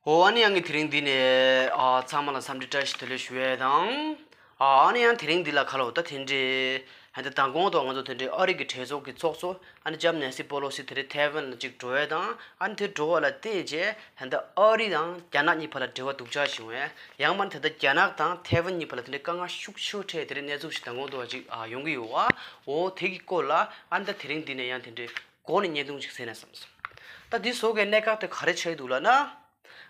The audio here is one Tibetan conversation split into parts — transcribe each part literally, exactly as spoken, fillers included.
ཨོ་ཨ་ནི་ཡང་གི་དེ་རིང་འདི་ནས་ཨ་ཚང་མ་ལ་འཚམས་འདྲི་བཀྲ་ཤིས་བདེ་ལེགས་ཞུ་ཡས་དང་། ཨ་ཨ་ནི་ཡང་དེ་རིང་འདི་ལ་ཁ་ལོ་ད་དེ་འདྲའི་ཧན་ད་མདང་དགོང་དུ་ང་ཚོ་དེ་འདྲའི་ཨ་རི་གི་གྲོས་ཚོགས་ཀྱི་ཚོགས་གཙོ་ཨ་ནི་ལྕམ་ནན་སི་པོ་ལོ་སི་དེ་རིང་ཐའེ་ཝན་ལ་ཅིག་འགྲོ་ཡས་དང་། ཨ་ནི་དེ་འགྲོ་བ་ལ་བལྟས་རྗེས་ཧན་ད་ཨ་རི་དང་རྒྱ་ནག་གཉིས་བར་ལ་འབྲེལ་བ་སྡུག་ཅག་བྱུང་བས། ཡང་མ་ནི་ད་ལྟ་རྒྱ་ནག་དང་ཐའེ་ཝན་གཉིས་བར་ལ་དེ་འདྲའི་དཀའ་ངལ་ཤུགས་ཆེ་བོ་འཕྲད་དེ་འདྲའི་གནས་ཚུལ་ཞིག་མདང་དགོང་དུ་བ་ཅིག་ཨ་ཡོང་གི་ཡོད་བ། འོ་དེ་གི་སྐོར་ལ་ཨ་ནི་ད་དེ་རིང་འདི་ནས་ཡང་དེ་འདྲའི་འགོ་ནས་བརྙན་ཐུང་ཅིག་བཟོས་ན་བསམ་སོང་། ད་འདི་བཟོ་གའི་གནད་འགག་དེ་ག་རེ་ཆགས་ཀྱི་འདུག་ལབ་ན།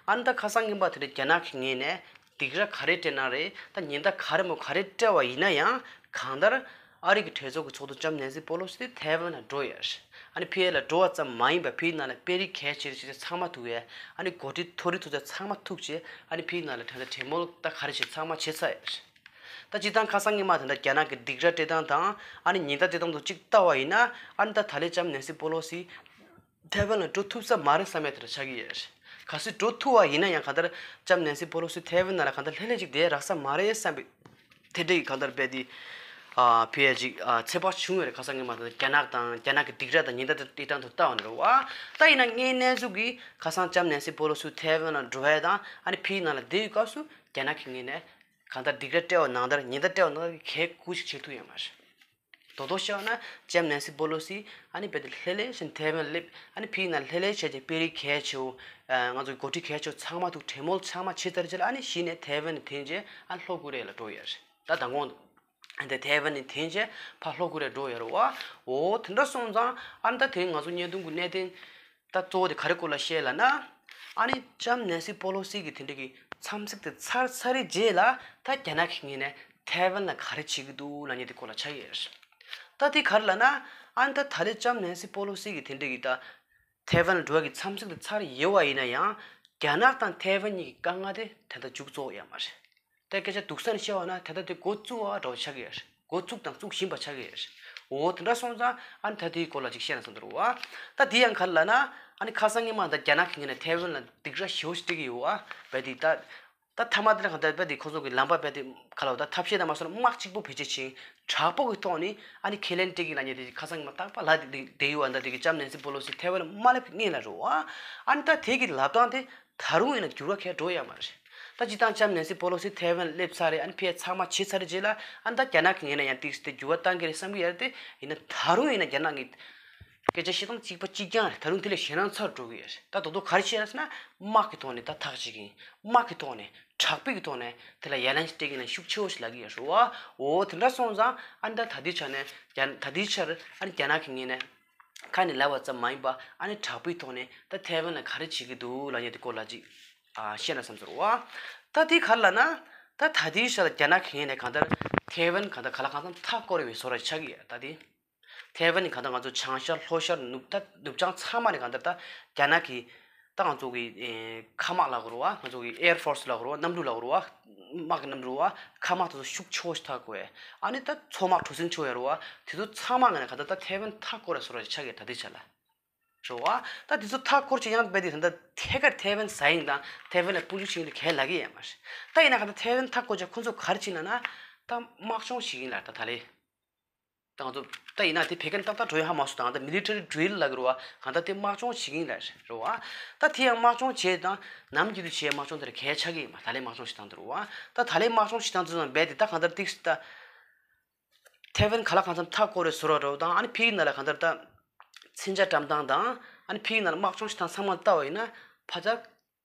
ཨ་ནི་ད་ཁ་སང་ཉིན་པ་དེ་འདྲ་རྒྱ་ནག་གི་ངོས་ནས་སྡིགས་ར་ག་རེ་སྤྲད་ན་རེད། ད་ཉེན་བརྡ་ག་རེ་མོ་ག་རེ་སྤྲད་པ་ཡིན་ན་ཡང་། གང་ལྟར་ཨ་རི་གི་གྲོས་ཚོགས་ཀྱི་ཚོགས་གཙོ་ལྕམ་ནན་སི་པོ་ལོ་སི་དེ་ཐའེ་ཝན་ལ་འགྲོ་ཡོད་རེད། ཨ་ནི་ཕ་གི་ལ་འགྲོ་བ་ཙམ་མ་ཡིན་པར་ཕ་གི་ནང་ལ་དཔོན་རིགས་གལ་ཆེ་རིགས་ཚང་མ་ཐུག་ཡས། ཨ་ནི་འགོ་ཁྲིད་མཐོ་རིས་ཐུག་ཚད་ཚང་མ་ཐུག་བྱས། ཨ་ནི་ཕ་གི་ནང་ལ་ད་ལྟ་གྲོས་མོལ་ད་ག་རེ་བྱས་ཚང་མ་བྱས་ཚར་ཡོད་རེད། ད་སྤྱིར་བཏང་ཁ་སང་ཉིན་མ་དེ་འདྲ་རྒྱ་ནག་གི་སྡིགས་ར་སྤྲད་སྟངས་དང་། ཨ་ནི་ཉེན་བརྡ་སྤྲད་སྟངས་དང་གཅིག་ལྟ་བ་ཡིན་ན། ཨ་ནི་ད་ད་ལན་ལྕམ་ནན་སི་པོ་ལོ་སི་ཐའེ་ཝན་ལ་འགྲོ་ཐུབ་ས་མ་རེད་བསམ་ཡས་དེ་འདྲ་ཆགས་ཀྱི་ཡོད་རེད། གལ་སྲིད་འགྲོ་ཐུབ་པ་ཡིན་ན་ཡང་། གང་ལྟར་ལྕམ་ནན་སི་པོ་ལོ་སི་ཐའེ་ཝན་ནང་ལ་གང་ལྟར་ལྷོད་ལྷོད་ཅིག་བསྡད་རག་ས་མ་རེད་བསམ་པའི་དེ་འདྲའི་གང་ལྟར་རྦད་དེ་ཨ་ཕ་གི་ཅིག་ཨ་ཚོད་དཔག་བྱུང་ཡོད་རེད། ཁ་སང་ཉིན་མ་དེ་རྒྱ་ནག་དང་རྒྱ་ནག་གི་སྡིགས་ར་དང་ཉེན་བརྡ་དེ་སྤྲད་སྟངས་དེ་ལྟ་བ་ནི་རེད་བ། ད་ཡིན་ན་དངོས་གནས་ཚུལ་གྱི་ཁ་སང་ལྕམ་ནན་སི་པོ་ལོ་སི་ཐའེ་ཝན་ལ་འགྲོ་ཡས་དང་། ཨ་ནི་ཕ་གི་ནང་ལ་བསྡད་ཡོད་སྐབས་སུ་རྒྱ་ནག་གི་ངོས་ནས་གང་ལྟར་སྡིགས་ར་སྤྲད་པ་ནང་ལྟར། ཉེན་བརྡ་སྤྲད་པ་ནང་ལྟར་གྱི་གལ་ཁུ་ཞིག་བྱེད་ཐུབ་ཡོད་མ་རེད། རྡོག་རྡོག་བཤད་པ་ན་ལྕམ་ནན་སི་པོ་ལོ་སི་ཨ་ནི་རྦད་དེ་ལྷོད་ལྷོད་བྱས་ཐའེ་ཝན་སླེབས། ཨ་ནི་ཕ་གི་ནང་ལྷོད་ལྷོད་བྱས་ཀྱི་དཔོན་རིགས་གལ་ཆེ་བོ། ཨ་ང་ཚོ་འགོ་ཁྲིད་གལ་ཆེ་བོ་ཚང་མ་ཐུག་གྲོས་མོལ་ཚང་མ་བྱས་ཚར་རྗེས་ལ། ཨ་ནི་གཞི་ནས་ཐའེ་ཝན་ནས་འཐེན་རྗེས་ཨ་ལྷོ་ཀོ་རི་ཡ་ལ་འགྲོ་ཡོད་རེད། ད་མདང་དགོང་དེ་ཐའེ་ཝན་ནས་འཐེན་རྗེས་ཕར་ལྷོ་ཀོ་རི་ཡ་འགྲོ་ཡོད་རེད་བ། འོ་དེ་འདྲ་སོང་ཙང་། ཨ་ནི་ད་དེ་རིང་ང་ཚོ་བརྙན་ཐུང་གི་གནད་དོན་ད་གཙོ་བོ་དེ་ག་རེ་སྐོར་ལ་བཤད་ལབ་ན། ཨ་ནི་ལྕམ་ནན་སི་པོ་ལོ་སི་གི་དེ་འདྲ་གི་འཚམས་གཟིགས་དེ་ཚར་ཚར་རེད་རྗེས་ལ། ད་རྒྱ་ནག་གི་ངོས་ནས་ཐའེ་ཝན་ལ་ག་རེ་བྱེད་ཀྱི་འདུག་ལབ་མཁན་དེ་སྐོར་ལ་ཆགས་ཀྱི་ཡོད་རེད། ད་དེ་ག་རེ་ལབ་ན། ཨ་ནི་ད་ད་རེས་ལྕམ་ནན་སི་པོ་ལོ་སི་གི་དེ་འདྲ་གི་ད་ཐའེ་ཝན་ལ་འགྲོ་བ་གི་འཚམས་གཟིགས་དེ་ཚར་ཡོད་པ་ཡིན་ན་ཡང་། རྒྱ་ནག་དང་ཐའེ་ཝན་གཉིས་ཀྱི་དཀའ་ངལ་དེ་ད་ལྟ་མཇུག་རྫོགས་ཡོད་མ་རེད། ད་སྐད་ཆ་སྡུག་ས་ནས་བཤད་པ་ན། ད་ལྟ་དེ་འགོ་བཙུགས་པ་འདྲ་བོ་ཆགས་ཀྱི་ཡོད་རེད། འགོ་བཙུགས་དང་བཙུགས་བཞིན་པ་ཆགས་ཀྱི་ཡོད་རེད། འོ་དེ་འདྲ་སོང་ཙང་། ཨ་ནི་ད་དེའི་སྐོར་ལ་ཅིག་བཤད་ན་བསམ་འདུག་བ། ད་དེ་ཡང་ག་རེ་ལབ་ན། ཨ་ནི་ཁ་སང་ཉིན་མ་ད་རྒྱ་ནག་གི་ངོས་ནས་ཐའེ་ཝན་ལ་སྡིགས་ར་ཞེ་པོ་ཞིག་སྤྲད་ཀྱི་ཡོད་བ། རྦད་དེ་ད་ད་མཐའ་མ་དེ་ལ་གང་ལྟར་རྦད་དེ་ཁོ་ཚོ་གི་ལམ་པ་རྦད་དེ་ག་ལབ་དགོས། ད་ཐབས་ཤེས་དང་མ་སོང་ན་དམག་གཅིག་པོ་བེད་སྤྱོད་བྱས། དྲག་པོ་གི་ཐོག་ནས་ཨ་ནི་ཁས་ལེན་སྤྲད་ཀྱི་ལབ་མཁན་དེ་ཁ་སང་ཉིན་མ་རྟག་པར་ལབ་བསྡད་ཡོད་བ། ད་དེ་གི་ལྕམ་ནན་སི་པོ་ལོ་སི་ཐའེ་ཝན་ལ་མ་སླེབས་ཀྱི་སྔོན་ལ་རེད་བ། ཨ་ནི་ད་དེ་གི་ལབ་སྟངས་དེ་ད་རུང་ཡིན་ན་འགྱུར་བ་གང་ཡང་འགྲོ་ཡོད་མ་རེད། ད་སྤྱིར་བཏང་ལྕམ་ནན་སི་པོ་ལོ་སི་ཐའེ་ཝན་སླེབས་ཚར་རེད། ཨ་ནི་ཕར་ཚང་མ་བྱས་ཚར་རྗེས་ལ། ཨ་ནི་ད་རྒྱ་ནག་གི་ངོས་ནས་ཡང་ཏོག་ཙམ་དེ་འགྱུར་བ་གཏང་གི་རེད་བསམ་གྱི་ཡོད་རེད་དེ། ཡིན་ན་ད་རུང་ཡིན་ན་རྒྱ་ནག་གི་སྐད་ཆ་བཤད་སྟངས་གཅིག་པ་གཅིག་རྐྱང་རེད། ད་རུང་དེ་ལས་ཞེད་སྣང་ཚ་རུ་འགྲོ་གི་ཡོད་རེད། ད་རྡོག་རྡོག་ག་རེ་བཤད་ཡོད་ཟེར་ན། དམག་གི་ཐོག་ནས་ད་ཐག་བཅད་ཀྱི་ཡིན། དམག་གི་ཐོག་ནས། དྲག་པོའི་གི་ཐོག་ནས་དེ་ལ་ཡ་ལན་སྤྲད་ཀྱི་ཡིན་ལབ་ཤུགས་ཆེ་བོ་ཞིག་ལབ་ཀྱི་ཡོད་རེད་བ། འོ་དེ་འདྲ་སོང་ཙང་། ཨ་ནི་ད་ད་ལྟའི་ཆ་ནས་རྒྱ་ད་ལྟའི་ཆར་ཨ་ནི་རྒྱ་ནག་གི་ངོས་ནས་ཁ་ནས་ལབ་པ་ཙམ་མ་ཡིན་པ། ཨ་ནི་དྲག་པོའི་ཐོག་ནས་ད་ཐའེ་ཝན་ལ་ག་རེ་བྱེད་ཀྱི་འདུག་ལབ་མཁན་དེ་སྐོར་ལ་ཅིག་ཨ་བཤད་ན་བསམ་ཚོར་བ། ད་དེ་ག་རེ་ལབ་ན། ད་ད་ལྟའི་ཆར་རྒྱ་ནག་གི་ངོས་ནས་གང་ལྟར་ཐའེ་ཝན་གང་ལྟར་ག་ལ་གང་འཚམ་མཐའ་བསྐོར་བའི་བཟོ་འདྲ་ཆགས་ཀྱི་ཡོད། ད་དེ་ཐའེ་ཝན་ནི་གང་ལྟར་ང་ཚོ་བྱང་ཤར་ལྷོ་ཤར་ནུབ། ད་ནུབ་བྱང་ཚང་མ་ནས་གང་ལྟར་ད་རྒྱ་ནག་གི་ད་ང་ཚོ་གི་ཨེ་མཁའ་དམག་ལབ་དགོས་རེད་བ། ང་ཚོ་གི་ཨེར་ཕོར་སི་ལབ་དགོས་རེད་བ། གནམ་གྲུ་ལབ་དགོས་རེད་བ། དམག་གི་གནམ་གྲུ་བ། མཁའ་དམག་དེ་ཚོ་ཤུགས་ཆེ་བོ་ཞིག་མཐའ་བསྐོར་བས། ཨ་ནི་ད་མཚོ་དམག་གྲུ་གཟིངས་ཆེ་བོ་ཡོད་རེད་བ། དེ་ཚོ་ཚང་མ་ངོས་ནས་གང་ལྟར་ད་ཐའེ་ཝན་མཐའ་བསྐོར་བའི་བཟོ་འདྲ་ཞིག་ཆགས་ཀྱི་ད་ལྟའི་ཆ་ལ། རེད་བ། ད་དེ་ཚོ་མཐའ་བསྐོར་བྱས་ཡང་རྦད་དེ་ད་ལྟ་ཐད་ཀར་ཐའེ་ཝན་ཟ་ཡིན་དང་ཐའེ་ཝན་ལ་སྤོ་ལོ་བྱེད་ཡིན་དེ་ག་ལབ་ཀྱི་ཡོད་མ་རེད། ད་ཡིན་ན་གང་ལྟར་ཐའེ་ཝན་མཐའ་བསྐོར་བྱས་ཁོ་ཚོ་ག་རེ་བྱེད་ཡིན་ལབ་ན། ད་དམག་སྦྱོང་བྱེད་ཀྱི་ཡིན་ལབ། ད་ད་ལན། ད་ང་ཚོ་ད་ཡིན་ན་དེ་བོད་སྐད་ཏག་ཏག་འགྲོ་ཡ་ཧ་མ་སོང་། ད་ང་ཚོ་མི་ལི་ཊ་རི་ཌི་རིལ་ལབ་ཀྱི་རེད་བ། གང་ལྟར་དེ་དམག་སྦྱོང་བྱེད་ཀྱི་ཡིན་ལབ་རེད་བ། ད་དེ་ཡང་དམག་སྦྱོང་བྱས་དང་། ནམ་རྒྱུན་དུ་བྱེད་ཡ་དམག་སྦྱོང་དེ་ལ་ག་རེ་ཆགས་ཀྱི་ཡིན་པ། ད་ལན་དམག་སྦྱོང་བྱེད་སྟངས་དེ་རེད་བ། ད་ད་ལན་དམག་སྦྱོང་བྱེད་སྟངས་དེ་ཚོ་ནང་རྦད་དེ་ད་གང་ལྟར་ཏིག་ཙམ་ད་ཐའེ་ཝན་ག་ལ་གང་འཚམ་མཐའ་བསྐོར་བའི་བཟོ་འདྲ་རེད་བ། དང་ཨ་ནི་ཕ་གི་ནང་ལ་གང་ལྟར་ད་མཚོན་ཆ་བཀྲམ་སྟངས་དང་། ཨ་ནི་ཕ་གི་ནང་ལ་དམག་སྦྱོང་བྱེད་སྟངས་ཚང་མ་ལྟ་བ་ཡིན་ན། ཕ་ཇག་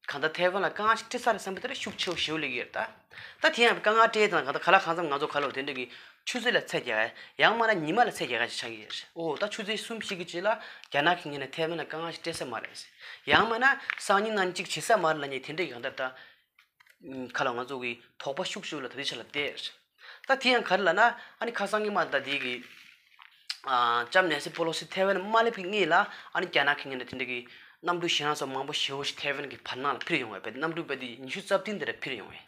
གང་ལྟར་ཐའེ་ཝན་ལ་དཀའ་ངལ་ཞིག་འཕྲད་ས་རེད་བསམ་པའི་དེ་འདྲ་ཤུགས་ཆེ་བོ་ཞེ་པོ་སླེབས་ཀྱི་ཡོད་རེད་ད། ད་དེ་ཡང་དཀའ་ངལ་འཕྲད་དང་གང་ལྟར་ག་ལ་གང་འཚམ་ང་ཚོ་ག་ལབ་དེ་འདྲ་གི་ཆུ་ཚོད་ལ་ཚད་རྒྱག་ཡ། ཡང་མིན་ན་ཉི་མ་ལ་ཚད་རྒྱག་ཡ་ཞིག་ཆགས་ཀྱི་ཡོད་རེད། ཨོ་ད་ཆུ་ཚོད་གསུམ་བཞི་གི་རྗེས་ལ་རྒྱ་ནག་གི་ངོས་ནས་ཐའེ་ཝན་ལ་དཀའ་ངལ་ཞིག་འཕྲད་ས་མ་རེད། ཡང་མིན་ན་སང་ཉིན་གནངས་ཉིན་ཅིག་བྱེད་ས་མ་རེད་ལབ་མཁན་དེ་འདྲ་གི་གང་ལྟར་ད། ཁ་ལ་ང་ཚོ་གི་དོགས་པ་ཤུགས་ཆེ་བོ་ལ་ད་ལྟའི་ཆ་ལ་བསྡད་ཡོད་རེད། ད་དེ་ཡང་ག་རེ་ལབ་ན། ཨ་ནི་ཁ་སང་ཉིན་མ་ད་དེ་གི་ཨ་ལྕམ་ནན་སི་པོ་ལོ་སི་ཐའེ་ཝན་མ་སླེབས་ཀྱི་སྔོན་ལ། ཨ་ནི་རྒྱ་ནག་གི་ངོས་ནས་དེ་འདྲ་གི་གནམ་གྲུ་ཞེད་སྣང་ཚོགས་མང་པོ་ཞེ་པོ་ཞིག་ཐའེ་ཝན་གྱི་བར་སྣང་ལ་འཕུར་ཡོང་བས། རྦད་གནམ་གྲུ་རྦད་དེ་ཉི་ཤུ་རྩ་བདུན་དེ་འདྲ་འཕུར་ཡོང་བས།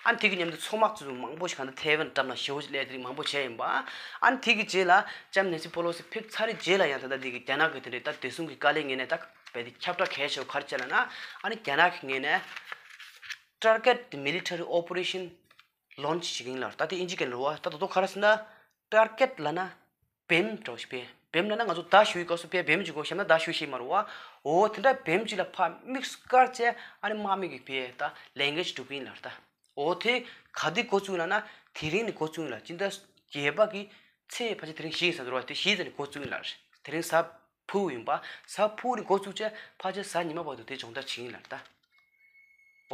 ཨ་ནི་དེ་གི་མཉམ་དུ་མཚོ་དམག་ཚོ་མང་པོ་ཞིག་གང་ལྟར་ཐའེ་ཝན་འགྲམ་ལ་ཞེ་པོ་ཞིག་སླེབས་དེ་རིགས་མང་པོ་བྱས་ཡིན་པ། ཨ་ནི་དེ་གི་རྗེས་ལ་ལྕམ་ནན་སི་པོ་ལོ་སི་ཕེབས་ཚར་རྗེས་ལ་ཡང་ད་ལྟ་དེ་གི་རྒྱ་ནག་གི་དེ་འདྲའི་ད་བདེ་སྲུང་གི་བཀའ་བློན་ངོས་ནས་ད་རྦད་དེ་ཁྱབ་བསྒྲགས་གལ་ཆེ་བོ་ག་རེ་བྱས་ལབ་ན། ཨ་ནི་རྒྱ་ནག་གི་ངོས་ནས་Target Military Operation Launch བྱེད་ཀྱི་ཡིན་ལབ། ད་དེ་ཨིན་ཇི་སྐད་ནང་ལ་རེད་བ། ད་རྡོག་རྡོག་ག་རེ་ཟེར་ན། Target ལབ་ན་བེམ་འདྲ་བོ་ཞིག་བེམ། བེམ་ལབ་ན་ང་ཚོ་མདའ་གཞུ་ཡི་སྐབས་སུ་ཕར་བེམ་གཅིག་གོ་བཤམས་ན་མདའ་གཞུ་ཤེས་མ་རེད་བ། འོ་དེ་འདྲ་བེམ་གཅིག་ལ་ཕར་དམིགས་སུ་བཀར་བྱས་ཨ་ནི་དམག་མི་གི་ཕར་ད་ལེན་གེཇ་སྒྲུབ་ཀྱི་ཡིན་ལབ་རེད་ད། འོ་དེ་ག་དུས་འགོ་བཙུགས་ལབ་ན་དེ་རིང་ནས་འགོ་བཙུགས་ཡིན་ལབ། སྤྱི་ཟླ་བརྒྱད་པ་གི་ཚེས་ཕལ་ཆེར་དེ་རིང་བཞི་ཡིན་ས་འདུག་ར། དེ་བཞི་ཙམ་ནས་འགོ་བཙུགས་ཡིན་ལབ་རེད། དེ་རིང་གཟའ་ཕུར་བུ་ཡིན་པ། གཟའ་ཕུར་བུ་ནས་འགོ་བཙུགས་བྱས་ཕལ་ཆེར་གཟའ་ཉི་མ་བར་དུ་དེ་སྦྱོང་བརྡར་བྱེད་ཀྱི་ཡིན་ལབ་རེད་ད།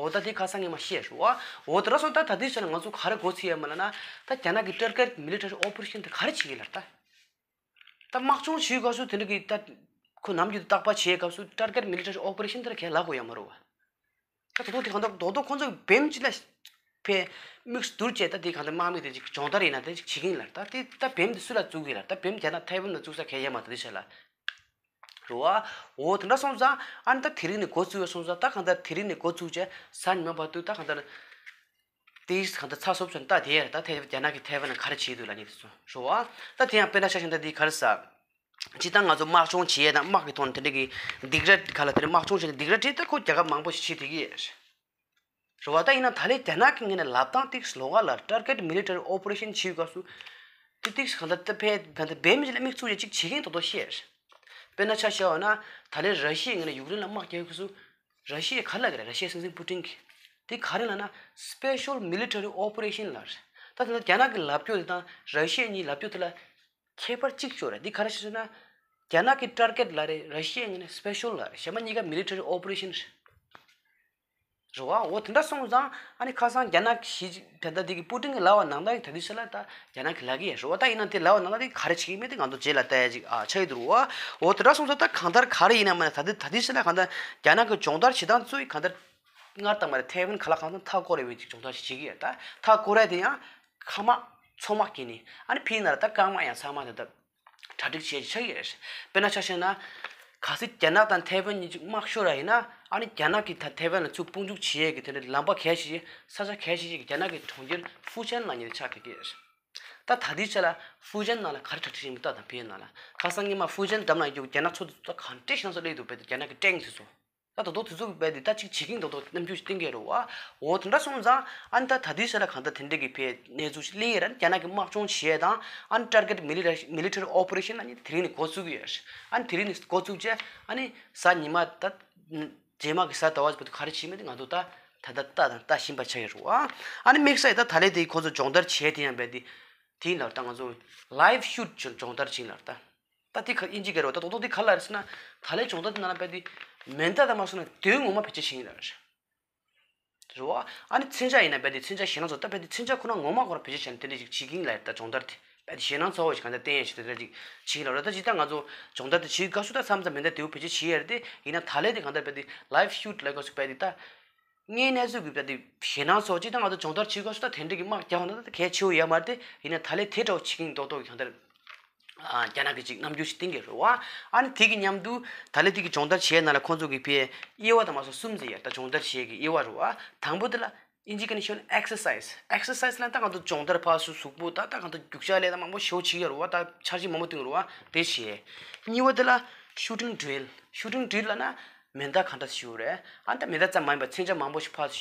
འོ་ད་དེ་ཁ་སང་ངས་མར་བཤད་རེད་བ། འོ་དེ་འདྲ་སོང་ད་ད་ལྟའི་ཆ་ལ་ང་ཚོ་ག་རེ་འགོ་ཚུགས་ཡོད་མ་ལབ་ན། ད་རྒྱ་ནག་གི་target military operation དེ་ག་རེ་བྱེད་ཀྱི་ལབ་རེད་ད། ད་དམག་སྦྱོང་བྱེད་སྐབས་སུ་དེ་འདྲ་གི་ད་ཁོ་ནམ་རྒྱུན་དུ་རྟག་པར་བྱེད་སྐབས་སུ་target military operation དེ་ལ་གས་ལབ་དགོས་ཡོད་མ་རེད་བ། ད་དོ་དོ་དེ་གང་ལྟར་དོ་དོ་ཁོ་ཚོ་གི་བེམ་གཅིག་ལ་ཕར་དམིགས་སུ་བསྡུར་བྱས་ད་དེ་གང་ལྟར་དམག་མི་དེ་ཅིག་སྦྱོང་བརྡར་ཡིན་ན་དེ་ཅིག་བྱེད་ཀྱི་ཡིན་ལབ་རེད་ད། དེ་ད་བེམ་དེ་སུ་ལ་བཙུགས་ཀྱི་ལབ་རེད་ད། བེམ་རྒྱ་ནག་ཐའེ་ཝན་ལ་བཙུགས་ས་གས་ཡོད་མ་རེད་ད་དེ་ཆ་ལ། རེད་བ། འོ་དེ་འདྲ་སོང་ཙང་ཨ་ནི་ད་དེ་རིང་ནས་འགོ་བཙུགས་ཡོད་སོང་ཙང་ད་གང་ལྟར་དེ་རིང་ནས་འགོ་བཙུགས་བྱས་གཟའ་ཉི་མ་བར་དུ་ད་གང་ལྟར་དེ་གང་ལྟར་ཚགས་ཚུད་པོ་བྱས་ནས་ད་དེ་ཡར་ད་ཐའེ་རྒྱ་ནག་གིས་ཐའེ་ཝན་ལ་ག་རེ་བྱེད་འདུག་ལབ་མཁན་དེ་ཚོ་རེད་བ། ད་དེ་ཡང་དཔེར་ན་ཆ་བཞག་ན་ད་དེ་ག་རེ་ཟེར། སྤྱིར་བཏང་ང་ཚོ་དམག་སྦྱོང་བྱེད་ཡས་དང་དམག་གི་ཐོག་ནས་དེ་འདྲ་གི་སྡིགས་ར་ག་ལ་དེ་འདྲ་དམག་སྦྱོང་བྱས་ནས་སྡིགས་ར་བྲིས་ད་ཁོ་རྒྱལ་ཁབ་མང་པོ་ཞིག་བྱེད་བསྡད་ཀྱི་ཡོད་རེད། རེད་བ། ད་ཡིན་ན་ད་ལན་རྒྱ་ནག་གི་ངོས་ནས་ལབ་སྟངས་ཏིག་ལོགས་ཀ་ལ་target military operation བྱེད་སྐབས་སུ་དེ་ཏིག་གང་ལྟར་ད་ཕར་གང་ལྟར་བེམ་གཅིག་ལ་དམིགས་ཚུགས་ཡ་གཅིག་བྱེད་ཀྱི་ཡིན་དོ་དོ་ཤེས་རེད། དཔེར་ན་ཆ་བཞག་པ་ན་ད་ལན་ར་ཤི་ཡའི་ངོས་ནས་ཡུཀ་རེན་ལ་དམག་རྒྱག་སྐབས་སུ་ར་ཤི་ཡས་ག་རེ་ལབ་ཀྱི་རེད། ར་ཤི་ཡའི་སྲིད་འཛིན་པུ་ཏིན་གྱིས་དེ་ག་རེ་ལབ་ན་special military operation ལབ་རེད། ད་དེ་ན་རྒྱ་ནག་གི་ལབ་སྐྱོར་དེ་དང་ར་ཤི་ཡ་གཉིས་ལབ་སྐྱོར་དེ་ལ་ཁྱད་པར་གཅིག་ཅིག་ཡོད་རེད། འདི་ག་རེ་ཞིག་ཟེར་ན། རྒྱ་ནག་གི་target ལབ་རེད། ར་ཤི་ཡའི་ངོས་ནས་special ལབ་རེད། གཞན་པ་གཉིས་ཀ་military operation རེད། རེད་བ། འོ་དེ་འདྲ་སོང་ཙང་ཨ་ནི་ཁ་སང་རྒྱ་ནག་གི་ཞི་ཅིན་ཕིང་ད་ལྟ་འདི་གི་པུ་ཏིན་གྱིས་ལབ་པ་ནང་ལྟར་གྱི་ད་ལྟའི་ཆ་ལ་ད་རྒྱ་ནག་གིས་ལབ་ཀྱི་ཡོད་རེད་བ། ད་ཡིན་ན་དེ་ལབ་པ་ནང་ལྟར་དེ་ག་རེ་བྱེད་ཀྱི་མེད་དེ་ང་ཚོ་རྗེས་ལ་ལྟ་ཡ་ཅིག་ཨ་ཆགས་ཀྱི་འདུག་རེད་བ། འོ་དེ་འདྲ་སོང་ཙང་ད་གང་ལྟར་ག་རེ་ཡིན་ན་མ་ན་ད་ལྟ་ད་ལྟའི་ཆ་ལ་གང་ལྟར་རྒྱ་ནག་གི་སྦྱོང་བརྡར་བྱེད་སྟངས་ཚོ་གང་ལྟར། སྔར་དང་མ་རེད། ཐའེ་ཝན་ག་ལ་གང་འཚམ་མཐའ་བསྐོར་རེ་བའི་ཅིག་སྦྱོང་བརྡར་ཞིག་བྱེད་ཀྱི་ཡོད། ད་མཐའ་བསྐོར་ཡ་དེ་ཡང་མཁའ་དམག་མཚོ་དམག་གི་ནི་ཨ་ནི་ཕིའི་ནང་ལ་ད་རྐང་དམག་ཡང་ཚང་མ་དེ་ད་གྲ་སྒྲིག་བྱས་ཆགས་ཀྱི་ཡོད། དཔེར་ན་ཆ་བཞག་ན་གལ་སྲིད་རྒྱ་ནག་དང་ཐའེ་ཝན་གཉིས་ཅིག་དམག་ཤོར་བ་ཡིན་ན་ཨ་ནི་རྒྱ་ནག་གིས་ད་ཐའེ་ཝན་ལ་ཚུར་དཔུང་འཇུག་བྱེད་ཡས་ཀྱི་དེ་འདྲ་ལམ་པ་གལ་ཆེ་ཆེ་ས་ཆ་གལ་ཆེ་ཆེ་གི་རྒྱ་ནག་གི་གྲོང་ཁྱེར་ཧྥུ་ཅན་ནང་ཉིད་དུ་ཆགས་བསྡད་ཀྱི་ཡོད། ད་ད་ལྟའི་ཆ་ལ་ཧྥུ་ཅན་ནང་ལ་ག་རེ་གྲ་སྒྲིག་བྱེད་མི་ལྟ་དང་ཕིའི་ནང་ལ་ཁ་སང་ཉི་མ་ཧྥུ་ཅན་འགྲམ་ལ་ཡོད་རྒྱ་ནག་ཚོ་དེ་ཚོ་གང་འདྲས་ཞེ་དྲག་ཚོ་སླེབས་འདུག་བས་ཏེ་རྒྱ་ནག་གི་ཊེང་དེ་ཚོ། ད་དོ་དོ་དེ་ཚོ་གི་བས་ཏེ་ད་ཅིག་བྱེད་ཀྱིན་དོ་དོ་རྣམ་འགྱུར་ཞིག་བསྟན་གྱི་རེད་བ། འོ་དེ་འདྲ་སོང་ཙང་ཨ་ནི་ད་ད་དུས་ས་ལ་གང་ལྟར་དེ་འདྲ་གི་བས་གནས་ཚུལ་ཞིག་སླེབས་ཡས་ར་ནི་རྒྱ་ནག་གི་དམག་སྦྱོང་བྱེད་ཡས་དང་ཨ་ནི་target military military operation ཨ་ནི་དེ་རིང་ནས་འགོ་བཙུགས་ཀྱི་ཡོད་རེད། ཨ་ནི་དེ་རིང་ནས་འགོ་བཙུགས་རྗེས་ཨ་ནི་གཟའ་ཉི་མ་ད་རྗེས་མ་གི་གཟའ་ཟླ་བ་བར་དུ་ག་རེ་བྱེད་མིན་དེ་ང་ཚོ་ད་ད་ལྟ་ལྟ་དང་ལྟ་བཞིན་པ་ཆགས་ཡོད་རེད་བ། ཨ་ནི་དམིགས་བསལ་ད་ད་ལན་དེ་ཁོ་ཚོ་སྦྱོང་བརྡར་བྱས་དེ་ཡང་བས་ཏེ་དེ་ཡིན་ལ་ད་ང་ཚོ་live shoot སྦྱོང་བརྡར་བྱེད་ཡིན་ལ་ད། ད་དེ་ག་ཨིན་ཇི་སྐད་རེད་བ། ད་རྡོག་རྡོག་དེ་ག་ལ་རེད་ཟེར་ན། ད་ལན་སྦྱོང་བརྡར་དེ་ནང་ལ་བས་དེ་མེ་མདའ་དང་མ་སོང་ན་མདུང་ངོ་མ་བེད་སྤྱོད་བྱེད་ཀྱི་ཡིན་ལ་རེད། རེད་བ། ཨ་ནི་མཚོན་ཆ་ཡིན་ན་བས་དེ་མཚོན་ཆ་ཞེད་སྣང་ཚོ་ད་བས་དེ་མཚོན་ཆ་ཁོ་རང་ངོ་མ་ཁོ་རང་བེད་སྤྱོད་བྱས་ནས་དེ་འདྲ་ཅིག་བྱེད་ཀྱི་ཡིན་ལ་རེད། ད་སྦྱོང་བརྡར་དེ་བས་དེ་ཞེད་སྣང་ཚ་བོ་ཞིག་གང་ལྟར་བསྟན་ཡས་ཞིག་དེ་འདྲ་ཅིག་བྱེད་ཀྱི་ཡིན་ལ་རེད། ད་ཇི་ལྟར་ང་ཚོ་སྦྱོང་བརྡར་དེ་བྱེད་དགའ་ཤོས་ད་མཚམས་མཚམས་མེ་མདའ་དེ་བོ་བེད་སྤྱོད་བྱེད་ཡས་རེད་དེ། ཡིན་ན་ད་ལན་དེ་གང་ལྟར་བས་དེ་live shoot ལ་དགའ་ཤོས་བས་དེ་ད། དངོས་གནས་ཚུལ་གྱི་བས་དེ་ཞེད་སྣང་ཚོ་ཅིག་ད་ང་ཚོ་སྦྱོང་བརྡར་བྱེད་དགོས་སུ་ད་དེ་འདྲ་གི་དམག་རྒྱག་ན་ད་གལ་ཆེ་བོ་ཡོད་མ་རེད་དེ། ཡིན་ན་ད་ལན་དེ་འདྲ་བོ་བྱེད་ཀྱིན་མདོག་མདོག་གི་གང་ལྟར། ཨ་རྒྱ་ནག་གི་ཅིག་རྣམ་འགྱུར་ཞིག་བསྟན་གྱི་རེད་བ། ཨ་ནི་དེ་གི་མཉམ་དུ་ད་ལན་དེ་གི་སྦྱོང་བརྡར་བྱས་ན་ལ་ཁོང་ཚོ་གི་ཕའི་དབྱེ་བ་དང་མ་སོགས་གསུམ་ཟེར་ཡ་ད་སྦྱོང་བརྡར་བྱེད་ཀྱི་དབྱེ་བ་རེད་བ། དང་པོ་དེ་ལ་ཨིན་ཇི་སྐད་ནས་ཤོད་ན་exercise exercise ལ་ད་ང་ཚོ་སྦྱོང་བརྡར་ཕར་ཚུར་གཟུགས་པོ་ད་ད་ང་ཚོ་རྒྱུག་ཤར་ལས་ད་མང་པོ་ཞེ་པོ་བྱེད་ཀྱི་རེད་བ། ད་འཆར་གཞི་མང་པོ་བཏིང་གི་རེད་བ། དེ་བྱས། གཉིས་པ་དེ་ལ་shooting drill shooting drill ལ་ན། མེ་མདའ་གང་འདྲ་ཞིག་རེད། ཨ་ནི་ད་མེ་མདའ་ཙམ་མ་ཡིན་པར་མཚོན་ཆ་མང་པོ་ཞིག་ཕར་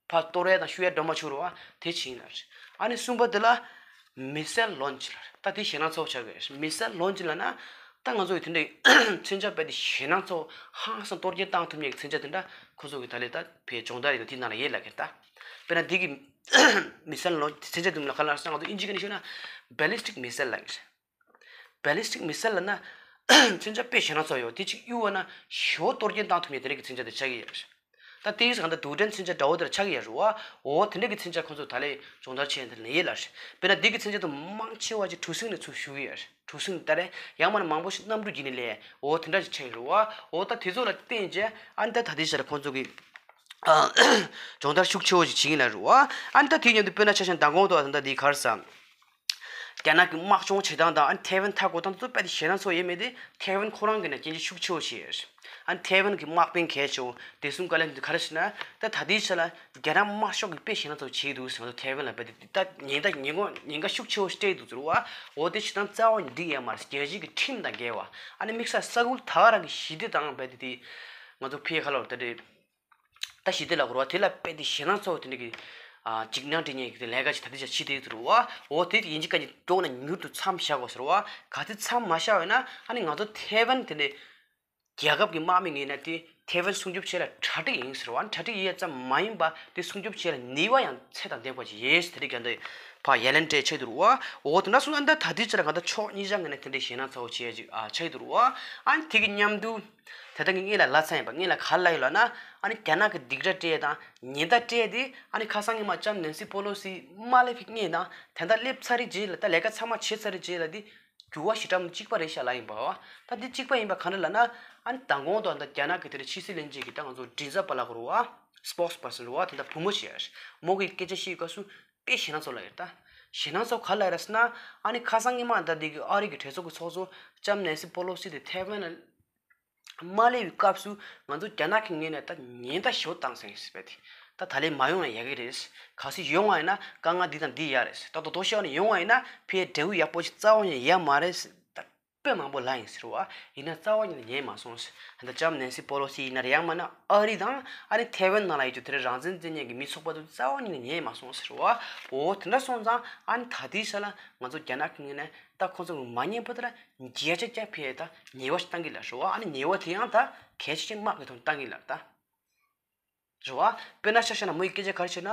ཕར་གཏོར་ཡས་དང་གཞུ་ཡས་འགྲོ་མ་བཅུག་རོགས་ཨ་དེ་བྱེད་ཀྱི་ཡིན་ལ། ཨ་ནི་གསུམ་པ་དེ་ལ་missile launch ལ་ད་དེ་ཞེད་སྣང་ཚ་བོ་ཆགས་ཀྱི་རེད། missile launch ལ་ན་ད་ང་ཚོ་ཡི་དེ་འདྲའི་མཚོན་ཆ་རྦད་དེ་ཞེད་སྣང་ཚ་བོ་ཧང་སང་གཏོར་སྐྱོན་བཏང་ཐུབ་མཁན་གྱི་མཚོན་ཆ་དེ་འདྲ་ཁོ་ཚོ་གི་ད་ལས་ད་ཕའི་སྦྱོང་བརྡར་ཡིན་ན་དེ་ནང་ལ་ཡོད་ལབ་ཀྱི་རེད་ད། དཔེར་ན་འདི་གི་missile launch མཚོན་ཆ་དེ་ལ་ག་ལ་ང་ཚོ་ཨིན་ཇི་སྐད་ནས་ཤོད་ན་ballistic missile ལབ་ཀྱི་རེད། ballistic missile ལབ་ན་མཚོན་ཆ་དཔེ་ཞེད་སྣང་ཚ་བོ་ཡོད། དེ་གཅིག་གཡུགས་པ་ན་ཞེ་པོ་གཏོར་སྐྱོན་བཏང་ཐུབ་མཁན་དེ་འདྲ་གི་མཚོན་ཆ་དེ་ཆགས་ཀྱི་ཡོད་རེད། ད་དེ་གང་ལྟར་རྡུལ་ཕྲན་མཚོན་ཆ་འདྲ་བོ་དེ་འདྲ་ཆགས་ཀྱི་ཡོད་རེད་བ། འོ་དེ་འདྲ་གི་མཚོན་ཆ་ཁོ་ཚོ་ད་ལས་སྦྱོང་བརྡར་བྱས་དེ་ལས་ཡོད་ལ་རེད། དཔེར་ན་འདི་གི་མཚོན་ཆ་དེ་མང་ཆེ་བ་ཅིག་གྲུ་གཟིངས་ནས་ཚུར་གཞུ་གི་ཡོད་རེད། གྲུ་གཟིངས་ནས་ད་རེས་ཡང་མིན་ན་མང་པོ་ཞིག་གནམ་གྲུ་བརྒྱུད་ནས་སླེབས། འོ་དེ་འདྲ་ཞིག་ཆགས་ཀྱི་རེད་བ། འོ་ད་དེ་ཚོ་ལ་བརྟེན་བྱས་ཨ་ནི་ད་ད་ལྟའི་ཆ་ལ་ཁོ་ཚོ་གི་ཨ་སྦྱོང་བརྡར་ཤུགས་ཆེ་བོ་ཞིག་བྱེད་ཀྱི་ཡིན་ལ་རེད་བ། ཨ་ནི་ད་དེའི་མཉམ་དུ་དཔེར་ན་ཆ་བཞག་ན་མདང་དགོང་དུ་ད་ལྟ་འདི་ག་རེ་ཟེར། རྒྱ་ནག་གི་དམག་སྦྱོང་བྱེད་སྟངས་དང་ཨ་ནི་ཐའེ་ཝན་མཐའ་བསྐོར་སྟངས་དེ་ཚོ་དཔེ་དེ་ཞེད་སྣང་ཚ་བོ་ཡོད་མེད་དེ་ཐའེ་ཝན་ཁོ་རང་གི་ནས་སྐྱོན་བརྗོད་ཤུགས་ཆེ་བོ་བྱས་ཡོད། ཨ་ནི་ཐའེ་ཝན་གྱི་དམག་དཔོན་གལ་ཆེ་བོ་བདེ་སྲུང་བཀའ་བློན་དེ་ག་རེ་ཟེར་ན་ད་ད་ལྟའི་ཆ་ལ་རྒྱ་ནག་དམར་ཤོག་གིས་དཔེ་ཞེད་སྣང་ཚ་བོ་བྱེད་ཀྱི་འདུག་ཟེར། ང་ཚོ་ཐའེ་ཝན་ལ་དཔེ་དེ་ད་ཉེན་ད་ཉེན་ཁ་ཉེན་ཁ་ཤུགས་ཆེ་བོ་སྤྲད་འདུག་ཟེར་བ། འོ་དེ་བྱེད་སྟངས་རྩ་བ་ནས་འགྲིག་ཡོད་མ་རེད། རྒྱལ་སྤྱི་གི་ཁྲིམས་དང་འགལ་བ། ཨ་ནི་དམིགས་བསལ་ས་ཁུལ་ད་ག་རང་གི་ཞི་བདེ་དང་དཔེ་དེ་དེ་ང་ཚོ་ཕའི་ཁ་ལོ་ད་དེ། ད་ཞི་བདེ་ལ་གོ་ར་བ་དེ་ལ་དཔེ་དེ་ཞེད་སྣང་ཚ་བོ་དེ་འདྲ་གི་ ཨ་འཇིགས་སྣང་སྐྲག་མཁན་གྱི་ལས་ཀ་ཅིག་ད་ལྟ་ཅིག་བྱེད་བསྡད་འདུག་རེད་བ། འོ་དེ་ཡིན་གཅིག་མིན་གཅིག་མགྱོགས་ནས་མྱུར་དུ་མཚམས་བཞག་དགོས་ཟེར་བ། ག་ཚོད་མཚམས་མ་བཞག་པ་ཡིན་ན་ཨ་ནི་ང་ཚོ་ཐའེ་ཝན་དེ་ནས་རྒྱལ་ཁབ་ཀྱི་དམག་མི་ངོས་ནས་དེ་ཐའེ་ཝན་སྲུང་སྐྱོབ་བྱེད་ལ་གྲ་སྒྲིག་ཡིན་ཟེར་བ། གྲ་སྒྲིག་ཡིན་ཙམ་མ་ཡིན་པ་དེ་སྲུང་སྐྱོབ་བྱེད་ལ་ནུས་པ་ཡང་ཚད་དང་ལྡན་པ་ཅིག་ཡོད་ཟེར་དེ་ག་འདི་ཕར་ཡ་ལན་སྤྲད་བྱས་འདུག་རེད་བ། འོ་དེ་འདྲ་སོང་ཙང་ད་ལྟ་དེ་ཕྱིར་ང་ཚོ་ཕྱོགས་གཉིས་ཆ་ངོས་ནས་དེ་འདྲའི་ཞེད་སྣང་ཚ་བོ་བྱེད་ཡ་ཅིག་ཨ་ཆགས་འདུག་རེད་བ། ཨ་ནི་དེ་གི་མཉམ་དུ་དེ་ལྟ་གི་ངེད་ལ་ལབ་ཚར་ཡིན་པ། ངེད་ལ་ག་རེ་ལབ་ཡོད་ལབ་ན། ཨ་ནི་རྒྱ་ནག་གི་སྡིགས་ར་སྤྲད་དང་ཉེན་བརྡ་སྤྲད་དེ་ཨ་ནི་ཁ་སང་ཉི་མ་ལྕམ་ནེན་སི་པོ་ལོ་སི་མ་སླེབས་ཀྱི་སྔོན་དང་དེ་འདྲ་སླེབས་ཚར་རེད་རྗེས་ལ། ད་ལས་ཀ་ཚང་མ་བྱས་ཚར་རེད་རྗེས་ལ་དེ་འགྱུར་བ་ཞེ་དྲག་གཅིག་པ་རེད་ཤག་ལབ་ཡིན་པ། ད་འདི་གཅིག་པ་ཡིན་པ་ག་འདྲ་ལབ་ན། ཨ་ནི་མདང་དགོང་དང་ད་རྒྱ་ནག་གི་དེ་རིང་ཕྱི་སྲིད་བློན་ཆེན་གྱི་ད་ང་ཚོ་མགྲིན་ཚབ་པ་ལབ་དགོས་རེད་བ། སི་པོག་སི་པར་སོན་རེད་བ། དེ་འདྲ་བུ་མོ་ཞིག་ཡོད་རེད། མོ་གིས་སྐད་ཆ་བཤད་སྐབས་སུ་དཔེ་ཞེད་སྣང་ཚ་བོ་ལབ་ཡོད་རེད། ད་ཞེད་སྣང་ཚ་བོ་ག་རེ་ལབ་ཡོད་རེད་ཟེར་ན། ཨ་ནི་ཁ་སང་ཉི་མ་ད་འདི་གི་ཨ་རི་གི་གྲོས་ཚོགས་ཀྱི་ཚོགས་གཙོ་ལྕམ་ནེན་སི་པོ་ལོ་སི་དེ་ཐའེ་ཝན་ལ་མ་སླེབས་པའི་སྐབས་སུ་ང་ཚོ་རྒྱ་ནག་གི་ངོས་ནས་ད་ཉེན་བརྡ་ཞེ་པོ་བཏང་ཟིན་ཟེར་བས། དེ་ད་ད་ལན་མ་ཡོང་ན་ཡག་གི་རེད། གལ་སྲིད་ཡོང་བ་ཡིན་ན་དཀའ་ངལ་འདི་དང་འདི་ཡོད་རེད། ད་དོ་དོ་ཤོར་ནས་ཡོང་བ་ཡིན་ན་ཕའི་འབྲས་བུ་ཡག་པོ་ཞིག་རྩ་བ་ཉིད་ནས་ཡོད་མ་རེད་ཟེར། ད་དཔེ་མང་པོ་ལབ་ཡིན་ཟེར་བ། ཡིན་ན་རྩ་བ་ཉིད་ནས་ཉན་མ་སོང་ཟེར། ད་ལྕམ་ནེན་སི་པོ་ལོ་སི་ཡིན་ན་རེད། ཡང་མིན་ན་ཨ་རི་དང་ཨ་ནི་ཐའེ་ཝན་ནང་ལ་ཡོད་རྒྱུ་དེ་རིང་རང་བཙན་རྩོད་མཁན་གྱི་མི་ཚོགས་པ་ཚོ་རྩ་བ་ཉིད་ནས་ཉན་མ་སོང་ཟེར་བ། འོ་དེ་འདྲ་སོང་ཙང་ཨ་ནི་ད་ལྟའི་ཆ་ལ་ང་ཚོ་རྒྱ་ནག་གི་ངོས་ནས་ད་ཁོང་ཚོ་མ་ཉན་པ་དེ་ལ་བརྒྱ་ཆ་བརྒྱ་ཕའི་ད་ཉེས་པ་ཞིག་བཏང་གི་ལ་རེད་བ། ཨ་ནི་ཉེས་པ་དེ་ཡང་ད་གལ་ཆེ་ཆེ་དམག་གི་ཐོག་ནས་བཏང་གི་ལ་ད་རེད་བ། དཔེར་ན་ཆ་བཞག་ན་མོ་ཡི་སྐད་ཆ་ག་རེ་བཤད་ན།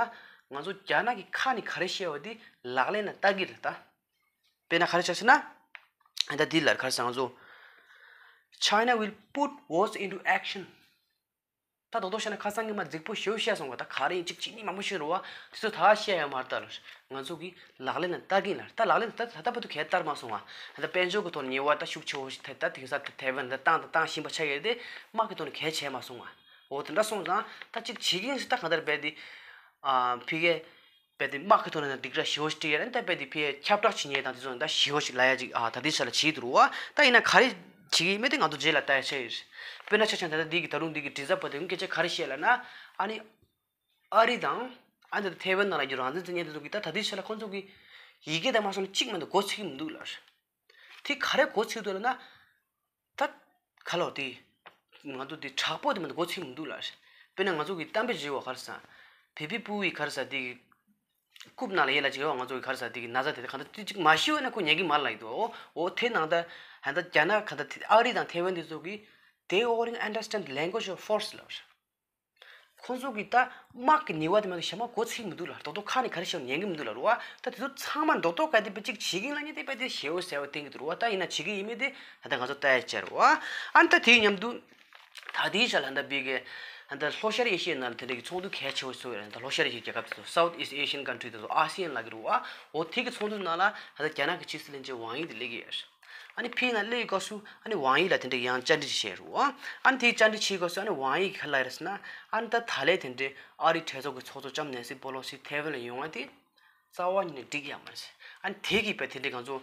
ང་ཚོ་རྒྱ་ནག་གི་ཁ་ནས་ག་རེ་བཤད་པ་དེ་ལག་ལེན་ལ་བསྟར་གི་ལ་ད། དཔེར་ན་ག་རེ་བཤད་ཟེར་ན། ད་འདི་ལ་ག་རེ་ཟེར་ང་ཚོ། China will put words into action། ད་རྡོག་རྡོག་བཤད་ན་ཁ་སང་གི་མ་རྫིག་པོ་ཞེ་པོ་བཤད་སོང་བ། ད་ག་རེ་ཡིན་གཅིག་གཅིག་གཉིས་མང་པོ་ཞིག་རེད་བ། དེ་ཚོ་ད་བཤད་ཡ་མ་རེད་ད་ལ། ང་ཚོ་གི་ལག་ལེན་ལ་བསྟར་གི་ལ། ད་ལག་ལེན་ད་ད་ལྟ་བར་དུ་གས་བསྟར་མ་སོང་བ། ད་དཔལ་འབྱོར་གི་ཐོག་ནས་ཉེས་པ་ད་ཤུགས་ཆེ་བོ་ཞིག་ད་ད་དེང་སང་ད་ཐའེ་ཝན་ད་བཏང་ད་བཏང་བཞིན་པ་ཆགས་ཡོད་དེ། དམག་གི་ཐོག་ནས་གས་བྱས་མ་སོང་བ། འོ་དེ་འདྲ་སོང་ཙང་ད་གཅིག་བྱེད་ཀྱི་ཡིན་ཟེར། ད་གང་ལྟར་རྦད་དེ། ཨ་ཕི་གེ་རྦད་དེ་དམག་གི་ཐོག་ནས་སྡིགས་ར་ཞེ་པོ་ཞིག་སྤྲད་ཡ་རེད། ད་རྦད་དེ་ཕི་གེ་ཁྱབ་བསྒྲགས་བྱེད་མཁན་དང་དེ་ཚོ་ད་ཞེ་པོ་ཞིག་ལབ་ཡ་ཅིག་ཨ་ད་ལྟའི་ཆ་ལ་བྱེད་ཀྱི་འདུག་རེད་བ། ད་ཡིན་ན་ག་རེ་བྱེད་ཀྱི་ཡིན་མིན་དེ་ང་ཚོ་རྗེས་ལ་ལྟ་ཡ་ཆགས་ཡོད་རེད། དཔེར་ན་ཆ་བཞག་ན་ད་ལྟ་འདི་གི་ད་རུང་འདི་གི་མགྲིན་ཚབ་པ་དེ་སྐད་ཆ་ག་རེ་བཤད་ལབ་ན། ཨ་ནི་ཨ་རི་དང་ཨ་ནི་ད་ཐའེ་ཝན་ནང་ལ་ཡོད་རང་བཙན་རྩོད་མཁན་དེ་ཚོ་གིས་ད་ད་ལྟའི་ཆ་ལ་ཁོང་ཚོ་གི་ཡི་གེ་དང་མ་སོང་ན་གཅིག་མ་གཏོགས་མགོ་ཚོད་ཀྱི་མི་འདུག་ལབ། དེ་ག་རེ་མགོ་ཚོད་འདུག་ལབ་ན། ད་ག་ལོ་དེ། ང་ཚོ་དེ་དྲག་པོ་དེ་མ་གཏོགས་མགོ་ཚོད་མི་འདུག་ལབ། དཔེར་ན་ང་ཚོ་གི་གཏམ་དཔེ་བརྗོད་པ་ག་རེ་ཟེར། བེ་བི་པུའུ་ཡི་ག་རེ་ཟེར་དེ་གི་རྐུབ་ནང་ལ་ཡོད་ལབ་ཅིག་ཡོད། ང་ཚོ་གི་ག་རེ་ཟེར་དེ་གི་ན་ཚ་དེ་གང་ལྟར་དེ་གཅིག་མ་ཤི་བ་ན་ཁོ་ཉན་གི་མ་རེད་ལབ་ཀྱི་འདུག་འོ་འོ་དེ་ནང་ད་ཧན་ད་རྒྱ་ནག་གང་ལྟར་ཨ་རི་དང་ཐའེ་ཝན་དེ་ཚོ་གི། They already understand the language of force ལབ། ཁོང་ཚོ་གིས་ད་དམག་གི་ནུས་པ་དེ་མ་གཏོགས་གཞན་མ་མགོ་ཚོད་མི་འདུག་ལ། རྡོག་རྡོག་ཁ་ནས་ག་རེ་བཤད་ཉན་གི་མི་འདུག་ལ་རེད་བ། ད་དེ་ཚོ་ཚང་མ་རྡོག་རྡོག་ག་དེ་དཔེ་གཅིག་བྱེད་ཀྱིན་ལ་ཉེ་དེ་དཔེ་དེ་ཞེ་པོ་ཟེར་བ་བསྟན་གི་འདུག་རེད་བ། ད་ཡིན་ན་བྱེད་ཀྱི་ཡིན་མིན་དེ་ད་ལྟ་ང་ཚོ་ལྟ་ཡ་ཅིག་རེད་བ། ཨ་ནི་ད་དེའི་མཉམ་དུ་ད་དེའི་ཆ་ལ་ད་བི་གེ་ད་ལྷོ་ཤར་ཨེ་ཤི་ཡའི་ནང་ལ་དེ་འདྲ་གི་ཚོགས་འདུ་གལ་ཆེ་བོ་ཚོགས་ཡོད་རེད། ད་ལྷོ་ཤར་ཨེ་ཤི་ཡའི་རྒྱལ་ཁབ་དེ་ཚོ་South East Asian country དེ་ཚོ་ཨ་སི་ཡན་ལབ་ཀྱི་རེད་བ། འོ་དེ་གི་ཚོགས་འདུ་ནང་ལ་ད་ལྟ་རྒྱ་ནག་གི་ཕྱི་སྲིད་བློན་ཆེན་ཝང་དབྱི་དེ་སླེབས་ཀྱི་ཡོད་རེད། ཨ་ནི་ཕིའི་ནང་སླེབས་སྐབས་སུ་ཨ་ནི་ཝང་དབྱི་ལ་དེ་འདྲའི་ཡང་བཅར་འདྲི་ཞིག་བྱས་རེད་བ། ཨ་ནི་དེའི་བཅར་འདྲི་བྱེད་སྐབས་སུ་ཨ་ནི་ཝང་དབྱི་གིས་ག་རེ་ལབ་རེད་ཟེར་ན། ཨ་ནི་ད་ད་ལན་དེ་འདྲའི་ཨ་རིའི་གྲོས་ཚོགས་ཀྱི་ཚོགས་གཙོ་ལྕམ་ནེན་སི་པོ་ལོ་སི་ཐའེ་ཝན་ལ་ཡོང་བ་དེ་རྩ་བ་ཉིད་ནས་འགྲིག་ཡ་མ་རེད། ཨ་ནི་དེ་གིས་རྦད་དེ་འདྲའི་ང་ཚོ་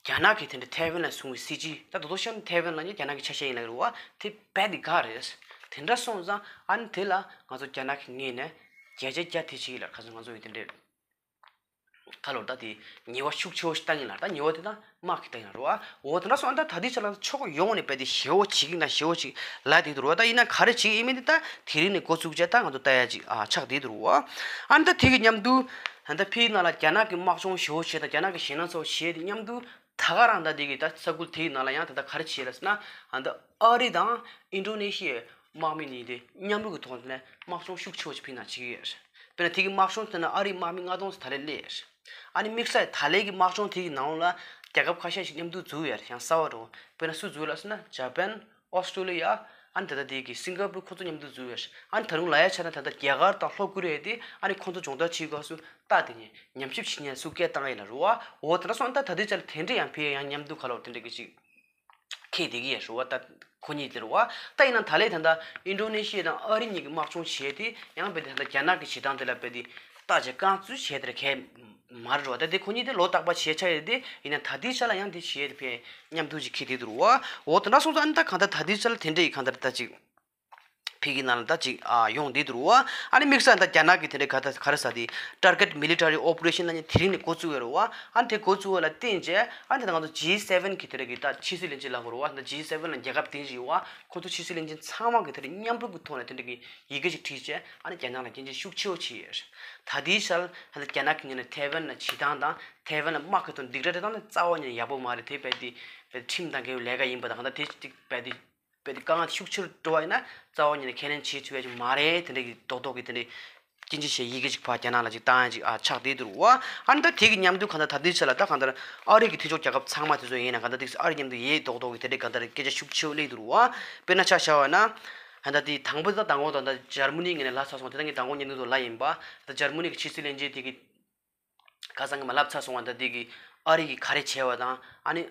རྒྱ་ནག་གིས་དེ་འདྲའི་ཐའེ་ཝན་ལ་བཟུང་བའི་སྲིད་ཇུས། ད་དོ་དོ་ཤར་ནི་ཐའེ་ཝན་ལབ་ན་རྒྱ་ནག་གི་ཆ་ཤས་ཡིན་ལབ་རེད་བ། དེ་རྦད་དེ་དགའ་རེད། དེ་འདྲ་སོང་ཙང་ཨ་ནི་དེ་ལ་ང་ཚོ་རྒྱ་ནག་གི་ངོས་ནས་བརྒྱ་ཆ་བརྒྱ་དེ་བྱེད་ཀྱི་ལ། ཁ་སང་ང་ཚོ་ཡི་དེ་འདྲའི། ཁ་ལོར་ད་དེ་ཉེས་པ་ཤུགས་ཆེ་བོ་ཞིག་བཏང་ཡིན་ལ། ད་ཉེས་པ་དེ་ད་དམག་གིས་བཏང་ཡིན་རེད་བ། འོ་དེ་འདྲ་སོང་ད་ད་ལྟའི་ཆ་ལ་ཕྱོགས་ཡོངས་ནས་རྦད་དེ་ཞེ་པོ་བྱེད་ཀྱི་ན་ཞེ་པོ་ཅིག་ལབ་བསྡད་འདུག་རེད་བ། ད་ཡིན་ན་ག་རེ་བྱེད་ཀྱི་ཡིན་མིན་དེ་ད་དེ་རིང་ནས་འགོ་བཙུགས་བྱས་ད་ང་ཚོ་ལྟ་ཡ་ཅིག་ཨ་ཆགས་བསྡད་འདུག་རེད་བ། ཨ་ནི་ད་དེ་གི་མཉམ་དུ་ད་ཕིའི་ནང་ལ་རྒྱ་ནག་གི་དམག་སྦྱོང་ཞེ་པོ་བྱས་དང་རྒྱ་ནག་གི་ཞེད་སྣང་ཚ་བོ་བྱས་དེ་མཉམ་དུ། ད་ག་རང་ད་འདི་གི་ད་ས་ཁུལ་དེའི་ནང་ལ་ཡང་ད་ལྟ་ག་རེ་བྱེད་ལ་ཟེར་ན། ཨ་ད་ཨ་རི་དང་ཨིན་ཌོ་ནེ་ཤི་ཡའི་དམག་མི་གཉིས་དེ་མཉམ་རུབ་ཀྱི་ཐོག་ནས་དམག་སྦྱོང་ཤུགས་ཆེ་བོ་ཅིག་ཕི་ནང་བྱེད་ཀྱི་ཡོད་རེད། དཔེར་ན་དེ་གི་དམག་སྦྱོང་དེ་ན་ཨ་རིའི་དམག་མི་ལྔ་སྟོང་ཙམ་ད་ལན་སླེབས་ཡོད་རེད། ཨ་ནི་དམིགས་བསལ་ད་ལན་གྱི་དམག་སྦྱོང་དེ་གི་ནང་ལ་རྒྱལ་ཁབ་ཁ་ཤས་ཤིག་མཉམ་དུ་འཛུལ་ཡོད་རེད། ཡང་གསར་པ་འགྲོ། དཔེར་ན་སུ་འཛུལ་ལ་ཟེར་ན་ཇ་པན། ཨོ་སི་ཀྲོ་ལི་ཡ། ཨ་ནི་ད་ལྟ་དེ་གི་སིང་ག་པུར་ཁོ་ཚོ་མཉམ་དུ་འཛུལ་ཡོད་རེད། ཨ་ནི་ད་རུང་ལབ་ཡ་ཆ་ན་ད་ལྟ་རྒྱ་གར་དང་ལྷོ་ཀོ་རི་ཡ་དེ་ཨ་ནི་ཁོ་ཚོ་སྦྱོང་བརྡར་བྱེད་སྐབས་སུ་ལྟ་དེ་ནས་ཉམས་ཞིབ་བྱེད་མཁན་སུ་སྐད་བཏང་ཡིན་ལ་རུ་བ། འོ་དེ་འདྲ་སོང་ད་ད་ལྟའི་ཆ་ལ་དེ་འདྲ་ཡང་ཕི་ཡ་ཡང་མཉམ་དུ་ཁ་ལོ་དེ་འདྲ་གི་ཅིག་ཁེ་དེ་གི་ཡ་རུ་བ། ད་ཁོ་གཉིས་དེ་རུ་བ། ད་ཡིན་ན་ད་ལས་ད་ལྟ་ཨིན་ཌོ་ནེ་ཤི་ཡ་དང་ཨ་རི་གཉིས་ཀྱི་དམག་སྦྱོང་བྱས་ཏེ་ཡང་རྦད་དེ་ད་ལྟ་རྒྱ་ནག་གི་བྱེད་སྟངས་དེ་ལ་རྦད་དེ་ལྟ་བྱེད་རྐང་བཙུགས་བྱས་དེ་ར་ཁེ་མ་རེད་རུ་བ། ད་དེ་ཁོ་གཉིས་དེ་ལོ་རྟག་པ་བྱས་ཆ་ཡོད་དེ་ཡིན་ན་ད་ལྟའི་ཆ་ལ་ཡང་དེ་བྱས་དེ་ཕི་ཡ་མཉམ་དུ་ཅིག་ཁེ་དེ་དུ་རུ་བ། འོ་དེ་འདྲ་སོང་ཙང་ཨ་ནི་ད་གང་ལྟར་ད་ལྟའི་ཆ་ལ་དེ་འདྲ་ཡི་གང་ལྟར་ད་ཅིག་ཕི་གི་ནང་ལ་ད་ཅིག་ཨ་ཡོང་བསྡད་འདུག་རུ་བ། ཨ་ནི་དམིགས་བསལ་ད་རྒྱ་ནག་གི་དེ་འདྲའི་ག་ད་ག་རེ་ཟ་དེ་target military operation ལ་ནི་དེ་རིང་ནས་འགོ་བཙུགས་ཡོད་རུ་བ། ཨ་ནི་དེ་འགོ་བཙུགས་ཡོད་ལ་བརྟེན་བྱས་ཨ་ནི་ད་ང་ཚོ་ཇི་སེ་བན་གི་དེ་འདྲ་གི་ད་ཕྱི་སྲིད་བློན་ཆེན་ལ་གོ་རུ་བ། ད་ཇི་སེ་བན་ལ་རྒྱལ་ཁབ་དེ་བཞི་ཡོད་བ། ཁོ་ཚོ་ཕྱི་སྲིད་བློན་ཆེན་ཚང་མ་གི་དེ་འདྲ་མཉམ་རུབ་གི་ཐོག་ནས་དེ་འདྲ་གི་ཡི་གེ་ཞིག་བྲིས་བྱས་ཨ་ནི་རྒྱ་ནག་ལ་སྐྱོན་བརྗོད་ཤུགས་ཆེ་བོ་བྱས་ཡོད། ད་དེའི་ཆར་ད་རྒྱ་ནག་གི་ངོས་ནས་ཐའེ་ཝན་ལ་བྱེད་སྟངས་དང་ཐའེ་ཝན་ལ་དམག་གི་ཐོག་སྡིགས་ར་སྤྲད་སྟངས་ནི་རྩ་བ་ཉིད་ནས་ཡག་པོ་མ་རེད། དེ་རྦད་དེ་རྦད་དེ་ཁྲིམས་དང་འགལ་བའི་ལས་ཀ་ཡིན་པ་དང་གང་ལྟར་དེ་རྦད་དེ། རྦད་དེ་དཀའ་ངལ་ཤུགས་ཆེ་རུ་འགྲོ་བ་ཡིན་ན་རྩ་བ་ཉིད་ནས་ཁས་ལེན་བྱེད་ཐུབ་ཡ་ཅིག་མ་རེད། དེ་འདྲ་གི་རྡོག་རྡོག་གི་དེ་འདྲའི་སྐྱིན་ཆེ་ཞེས་ཡི་གེ་ཅིག་ཕར་རྒྱ་ནག་ལ་ཅིག་བཏང་ཡ་ཅིག་ཨ་ཆགས་བསྡད་འདུག་རུ་བ། ཨ་ནི་ད་དེ་གི་མཉམ་དུ་གང་ལྟར་ད་ལྟའི་ཆ་ལ་ད་གང་ལྟར་ཨ་རི་གི་མཐུན་ཕྱོགས་རྒྱལ་ཁབ་ཚང་མ་དེ་ཚོ་ཡིན་ན་གང་ལྟར་དེ་ཨ་རི་མཉམ་དུ་ཡས་རྡོག་རྡོག་གི་དེ་འདྲའི་གང་ལྟར་སྐད་ཆ་ཤུགས་ཆེ་བོ་སླེབས་འདུག་རུ་བ། དཔེར་ན་ཆ་བཞག་པ་ན་ད་ལྟ་དེ་དང་པོ་ད་དང་པོ་ད་ད་འཇར་མ་ནི་ངོས་ནས་ལབ་ཚར་སོང་། དེ་ད་ངས་དང་པོ་མཉམ་དུ་ལབ་ཡིན་པ། ད་འཇར་མ་ནི་གི་ཕྱི་སྲིད་བློན་ཆེན་དེ་གི་ཁ་སང་གི་མ་ལབ་ཚར་སོང་བ། ད་འདི་གི་ཨ་རི་གི་ག་རེ་བྱས་བ་དང་ཨ་ནི་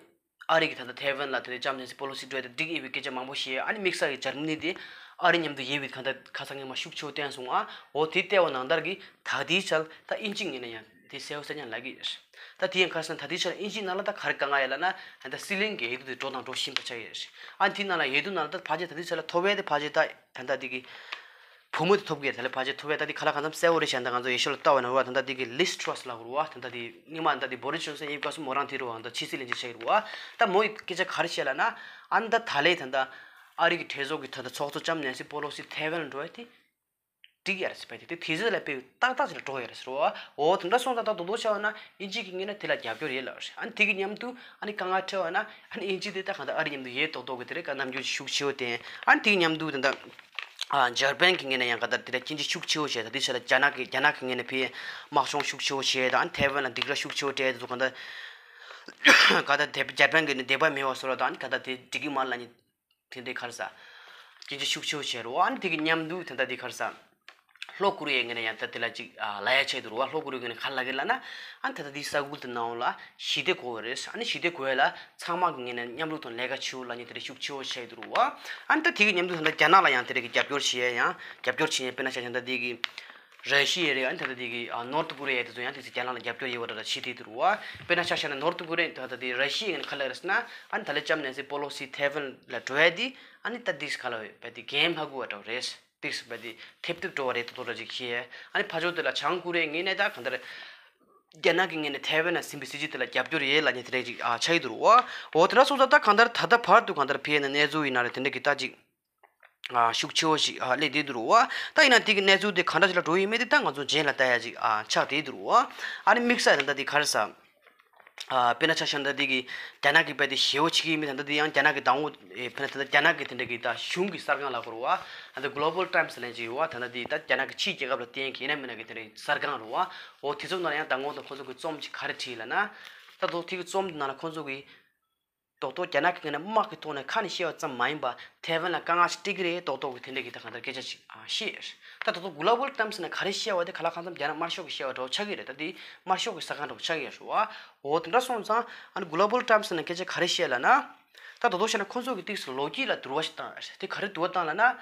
ཨ་རི་གི་ད་ལྟ་ཐའེ་ཝན་ལ་དེ་འདྲའི་ལྕམ་ནེན་སི་པོ་ལོ་སི་འགྲོ་ཡ་དེ་འགྲིག་ཡོད་པའི་སྐད་ཆ་མང་པོ་བཤད། ཨ་ནི་དམིགས་བསལ་གྱི་འཇར་མ་ནི་དེ་ཨ་རི་མཉམ་དུ་ཡོད་པའི་ག་ད་ཁ་སང་གི་མ་ཤུགས་ཆེ་བོ་བསྟན་སོང་ཨ། འོ་དེ་བལྟས་པ་ནང་ལྟར་གི་ད་ལྟའི་ཆར་ད་དབྱིན་ཇི་ངོས་ནས་ཡང་དེ་གསལ་པོ་གསལ་རྐྱང་ལབ་ཀྱི་ཡོད། ད་དེ་ཡང་ཁ་སང་ད་ལྟའི་ཆར་དབྱིན་ཇིའི་ནང་ལ་ད་ག་རེ་དཀའ་ངལ་ཡོད་ལབ་ན་ད་ལྟ་སྲིད་བློན་གྱི་འོས་བསྡུ་དེ་འགྲོ་དང་འགྲོ་བཞིན་པ་ཆགས་ཡོད། ཨ་ནི་དེའི་ནང་ལ་འོས་བསྡུ་ནང་ལ་ད་ཕལ་ཆེར་ད་ལྟའི་ཆར་ལ་ཐོབ་པའི་དེ་ཕལ་ཆེར་ད་ད་ལྟ་དེ་གི་བུ་མོ་དེ་ཐོབ་གི་རེད། ད་ལས་ཕལ་ཆེར་ཐོབ་ཡ་ད་འདི་ཁ་ལག་གང་འཚམ་གསལ་བོ་རེད་བཞག་ད་ང་ཚོ་ཡེ་ཤུ་ལ་ལྟ་བ་ན་རུ་བ་ད་ལྟ་འདི་གི་ལིས་ཊྲ་སི་ལབ་རུ་བ། ད་ལྟ་འདི་སྔོན་མ་ད་འདི་བོ་རི་སི་ཇོན་སན་ཡིན་སྐབས་སུ་མོ་རང་དེ་རུ་བ་ད་ཕྱི་སྲིད་བློན་ཆེན་ཆགས་ཀྱི་རུ་བ། ད་མོ་ཡི་སྐད་ཆ་ག་རེ་བཤད་ལབ་ན་ཨ་ནི་ད་ད་ལས་ད་ལྟ་ཨ་རི་གི་གྲོས་ཚོགས་ཀྱི་ད་ལྟ་ཚོགས་གཙོ་ལྕམ་ནེན་སི་པོ་ལོ་སི་ཐའེ་ཝན་ལ་འགྲོ་ཡ་དེ་འགྲིག་ཡ་རེད་ཟེར་བ་དེ་དེ་དེ་ཚོ་ལ་དཔེ་ཏག་ཏག་ཅིག་ལ་འགྲོ་ཡ་རེད་ཟེར་བ། འོ་དེ་འདྲ་སོང་ཙང་ད་དོ་དོ་བྱ་བ་ན་དབྱིན་ཇི་གི་ངོས་ནས་དེ་ལ་རྒྱབ་སྐྱོར་ཡོད་ལབ་རེད། ཨ་ནི་དེ་གི་མཉམ་དུ་ཨ་ནི་དཀའ་ངལ་འཕྲད་པ་ན་ཨ་ནི་དབྱིན་ཇི་དེ་ད་གང་ལྟར་ཨ་རི་མཉམ་དུ་ཡས་རྡོག་རྡོག་གི་དེ་རེད་ཀ་རྣམ་འགྱུར་ཤུགས་ཆེ་བོ་བསྟན། ཨ་ནི་དེ་གི་མཉམ་དུ་དེ་འདྲ་ཨ་འཇར་པན་གྱི་ངོས་ནས་ཡང་ག་ད་དེ་འདྲ་སྐྱིན་ཆེ་ཤུགས་ཆེ་བོ་བྱས། ད་དེ་ཆ་ལ་རྒྱ་ནག་གི་རྒྱ་ནག་གི་ངོས་ནས་ཕའི་དམག་སྦྱོང་ཤུགས་ཆེ་བོ་བྱས། ད་ཨ་ནི་ཐའེ་ཝན་ལ་སྡིགས་ར་ཤུགས་ཆེ་བོ་སྤྲད། དེ་ཚོ་གང་ལྟར་ག་ད་དེ་འཇར་པན་གྱི་ནས་དད་པ་མེད་པ་བཟོ་ར། ད་ཨ་ནི་ག་ད་དེ་འགྲིག་གི་མ་རེད་ལབ་ནི། དེ་འདྲའི་ག་རེ་ཟ། སྐྱིན་ཆེ་ཤུགས་ཆེ་བོ་བྱས་རོ། ཨ་ནི་དེ་གི་མཉམ་དུ་ད་ལྟ་དེ་ག་རེ་ཟ། ལྷོ་ཀོ་རི་ཡའི་ངོས་ནས་ཡང་ད་དེ་ལ་ཅིག་ཨ་ལབ་ཡ་ཆགས་འདུག་རོ། ལྷོ་ཀོ་རི་ཡའི་ངོས་ནས་ག་རེ་ལབ་ཀྱི་ལབ་ན། ཨ་ནི་ད་ལྟ་དེ་ས་ཁུལ་དེ་ནང་ལ་ཞི་བདེ་དགོས་པ་རེད། ཨ་ནི་ཞི་བདེ་དགོས་ཡ་ལ་ཚང་མ་གི་ངོས་ནས་མཉམ་རུབ་དང་ལས་ཀ་བྱེད་དགོས་ལབ་མཁན་དེ་འདྲ་ཤུགས་ཆེ་བོ་ཆགས་འདུག་རོ། ཨ་ནི་ད་དེ་གི་མཉམ་དུ་ད་ལྟ་རྒྱ་ནག་ལ་ཡང་དེ་འདྲ་གི་རྒྱབ་སྐྱོར་བྱེད་ཡ་ཡང་རྒྱབ་སྐྱོར་བྱེད་མཁན་དཔེར་ན་ཆ་བཞག་ན་ད་ལྟ་དེ་གི་ར་ཤི་ཡ་རེད། ཨ་ནི་ད་ལྟ་དེ་གི་ཨ་ནོར་ཐ་ཀོ་རི་ཡ་དེ་ཚོ་ཡང་དེ་ཚོ་རྒྱ་ནག་ལ་རྒྱབ་སྐྱོར་ཡོད་པ་འདྲ་འདྲ་བྱེད་བསྡད་འདུག་རོ། དཔེར་ན་ཆ་བཞག་ན་ནོར་ཐ་ཀོ་རི་ཡ་ད་ལྟ་དེ་ར་ཤི་ཡའི་ངོས་ནས་ག་རེ་ལབ་རེད་ཟེར་ན། ཨ་ནི་ད་ལྟ་ལྕམ་ནེན་སི་པོ་ལོ་སི་ཐའེ་ཝན་ལ་འགྲོ་ཡ་དེ་ཨ་ནི་ད་དེ་ག་རེ་ལབ་རེད། དེ་འགན་མ་འཁུར་བ་འདྲ་བོ་རེད། ཏིག་སི་བ་དེ་ཐེབས་ཐེབས་འགྲོ་བ་རེད། ཏོག་ཏོག་འདྲ་ཅིག་བཤད། ཨ་ནི་ཕར་ཕྱོགས་དེ་ལ་བྱང་ཀོ་རི་ཡའི་ངོས་ནས་ད་གང་ལྟར་རྒྱ་ནག་གི་ངོས་ནས་ཐའེ་ཝན་ལ་ཟིན་པའི་སྲིད་ཇུས་དེ་ལ་རྒྱབ་སྐྱོར་ཡོད་ལབ་མཁན་དེ་འདྲ་ཅིག་ཨ་ཆགས་ཀྱི་འདུག་རོ། འོ་དེ་འདྲ་སོང་ཙང་ད་གང་ལྟར་ད་ལྟ་བར་དུ་གང་ལྟར་ཕའི་ནས་གནས་ཚུལ་ཡིན་ན་རེད། དེ་འདྲ་གི་ད་ཅིག་ཨ་ཤུགས་ཆེ་བོ་ཞིག་ཨ་སླེབས་བསྡད་འདུག་རོ། ད་ཡིན་ན་དེ་གི་གནས་ཚུལ་དེ་གང་འདྲ་ཞིག་ལ་འགྲོ་ཡོད་མེད་དེ་ད་ང་ཚོ་རྗེས་ལ་ལྟ་ཡ་ཅིག་ཨ་ཆགས་བསྡད་འདུག་རོ། ཨ་ནི་དམིགས་བསལ་ད་ལྟ་དེ་ག་རེ་ཟ། ཨ་དཔེར་ན་ཆ་བཞག་ན་ད་འདི་གི་རྒྱ་ནག་གི་དཔེ་དེ་ཞེ་བོ་བྱེད་ཀྱི་ཡིན་མིན། ད་ལྟ་འདི་ཡང་རྒྱ་ནག་གི་དང་པོ་ཨེ་དཔེར་ན་ད་ལྟ་རྒྱ་ནག་གི་དེ་འདྲ་གི་ད་གཞུང་གི་གསར་ཁང་ལ་གོ་རུ་བ། ད་ལྟ་Global Times ལབ་ཅིག་ཡོད་བ། ད་ལྟ་འདི་ད་རྒྱ་ནག་གི་ཕྱིའི་རྒྱལ་ཁབ་ལ་བརྟེན་མཁན་ཡིན་ན་མིན་ན་གི་དེ་འདྲའི་གསར་ཁང་རུ་བ། འོ་དེ་ཚོ་ནང་ལ་ཡང་ད་ངོ་ད་ཁོ་ཚོ་གི་རྩོམ་ཅིག་ག་རེ་བྲིས་ལབ་ན། ད་དོ་དེ་གི་རྩོམ་དེ་ནང་ལ་ཁོ་ཚོ་གི་རྡོག་རྡོག་རྒྱ་ནག་གི་ངོས་ནས་དམག་གི་ཐོག་ནས་ཁ་ནས་བཤད་པ་ཙམ་མ་ཡིན་པ་ཐའེ་ཝན་ལ་དཀའ་ངལ་ཞིག་སྤྲད་ཀྱི་རེད། རྡོག་རྡོག་གི་དེ་འདྲ་གི་ད་གང་ལྟར་སྐད་ཆ་ཞིག་ཨ་བཤད། ད་དོ་དོ་Global Times ནས་ག་རེ་བཤད་པ་དེ་ག་ལ་གང་འཚམ་རྒྱ་ནག་དམར་ཤོག་གི་བཤད་པ་འདྲ་བོ་ཆགས་ཀྱི་རེད། ད་དེ་དམར་ཤོག་གི་གསར་ཁང་འདྲ་བོ་ཆགས་ཀྱི་རེད་བ། འོ་དེ་འདྲ་སོང་ཙང་ཨ་ནི་Global Times ནས་སྐད་ཆ་ག་རེ་བཤད་ལབ་ན། ད་དོ་དོ་བཤད་ན་ཁོ་ཚོ་གི་ཏིག་སི་ལོ་རྒྱུས་ལ་བསྡུར་བ་ཞིག་བཏང་ཡོད་རེད། དེ་ག་རེ་བསྡུར་བ་བཏང་ལབ་ན།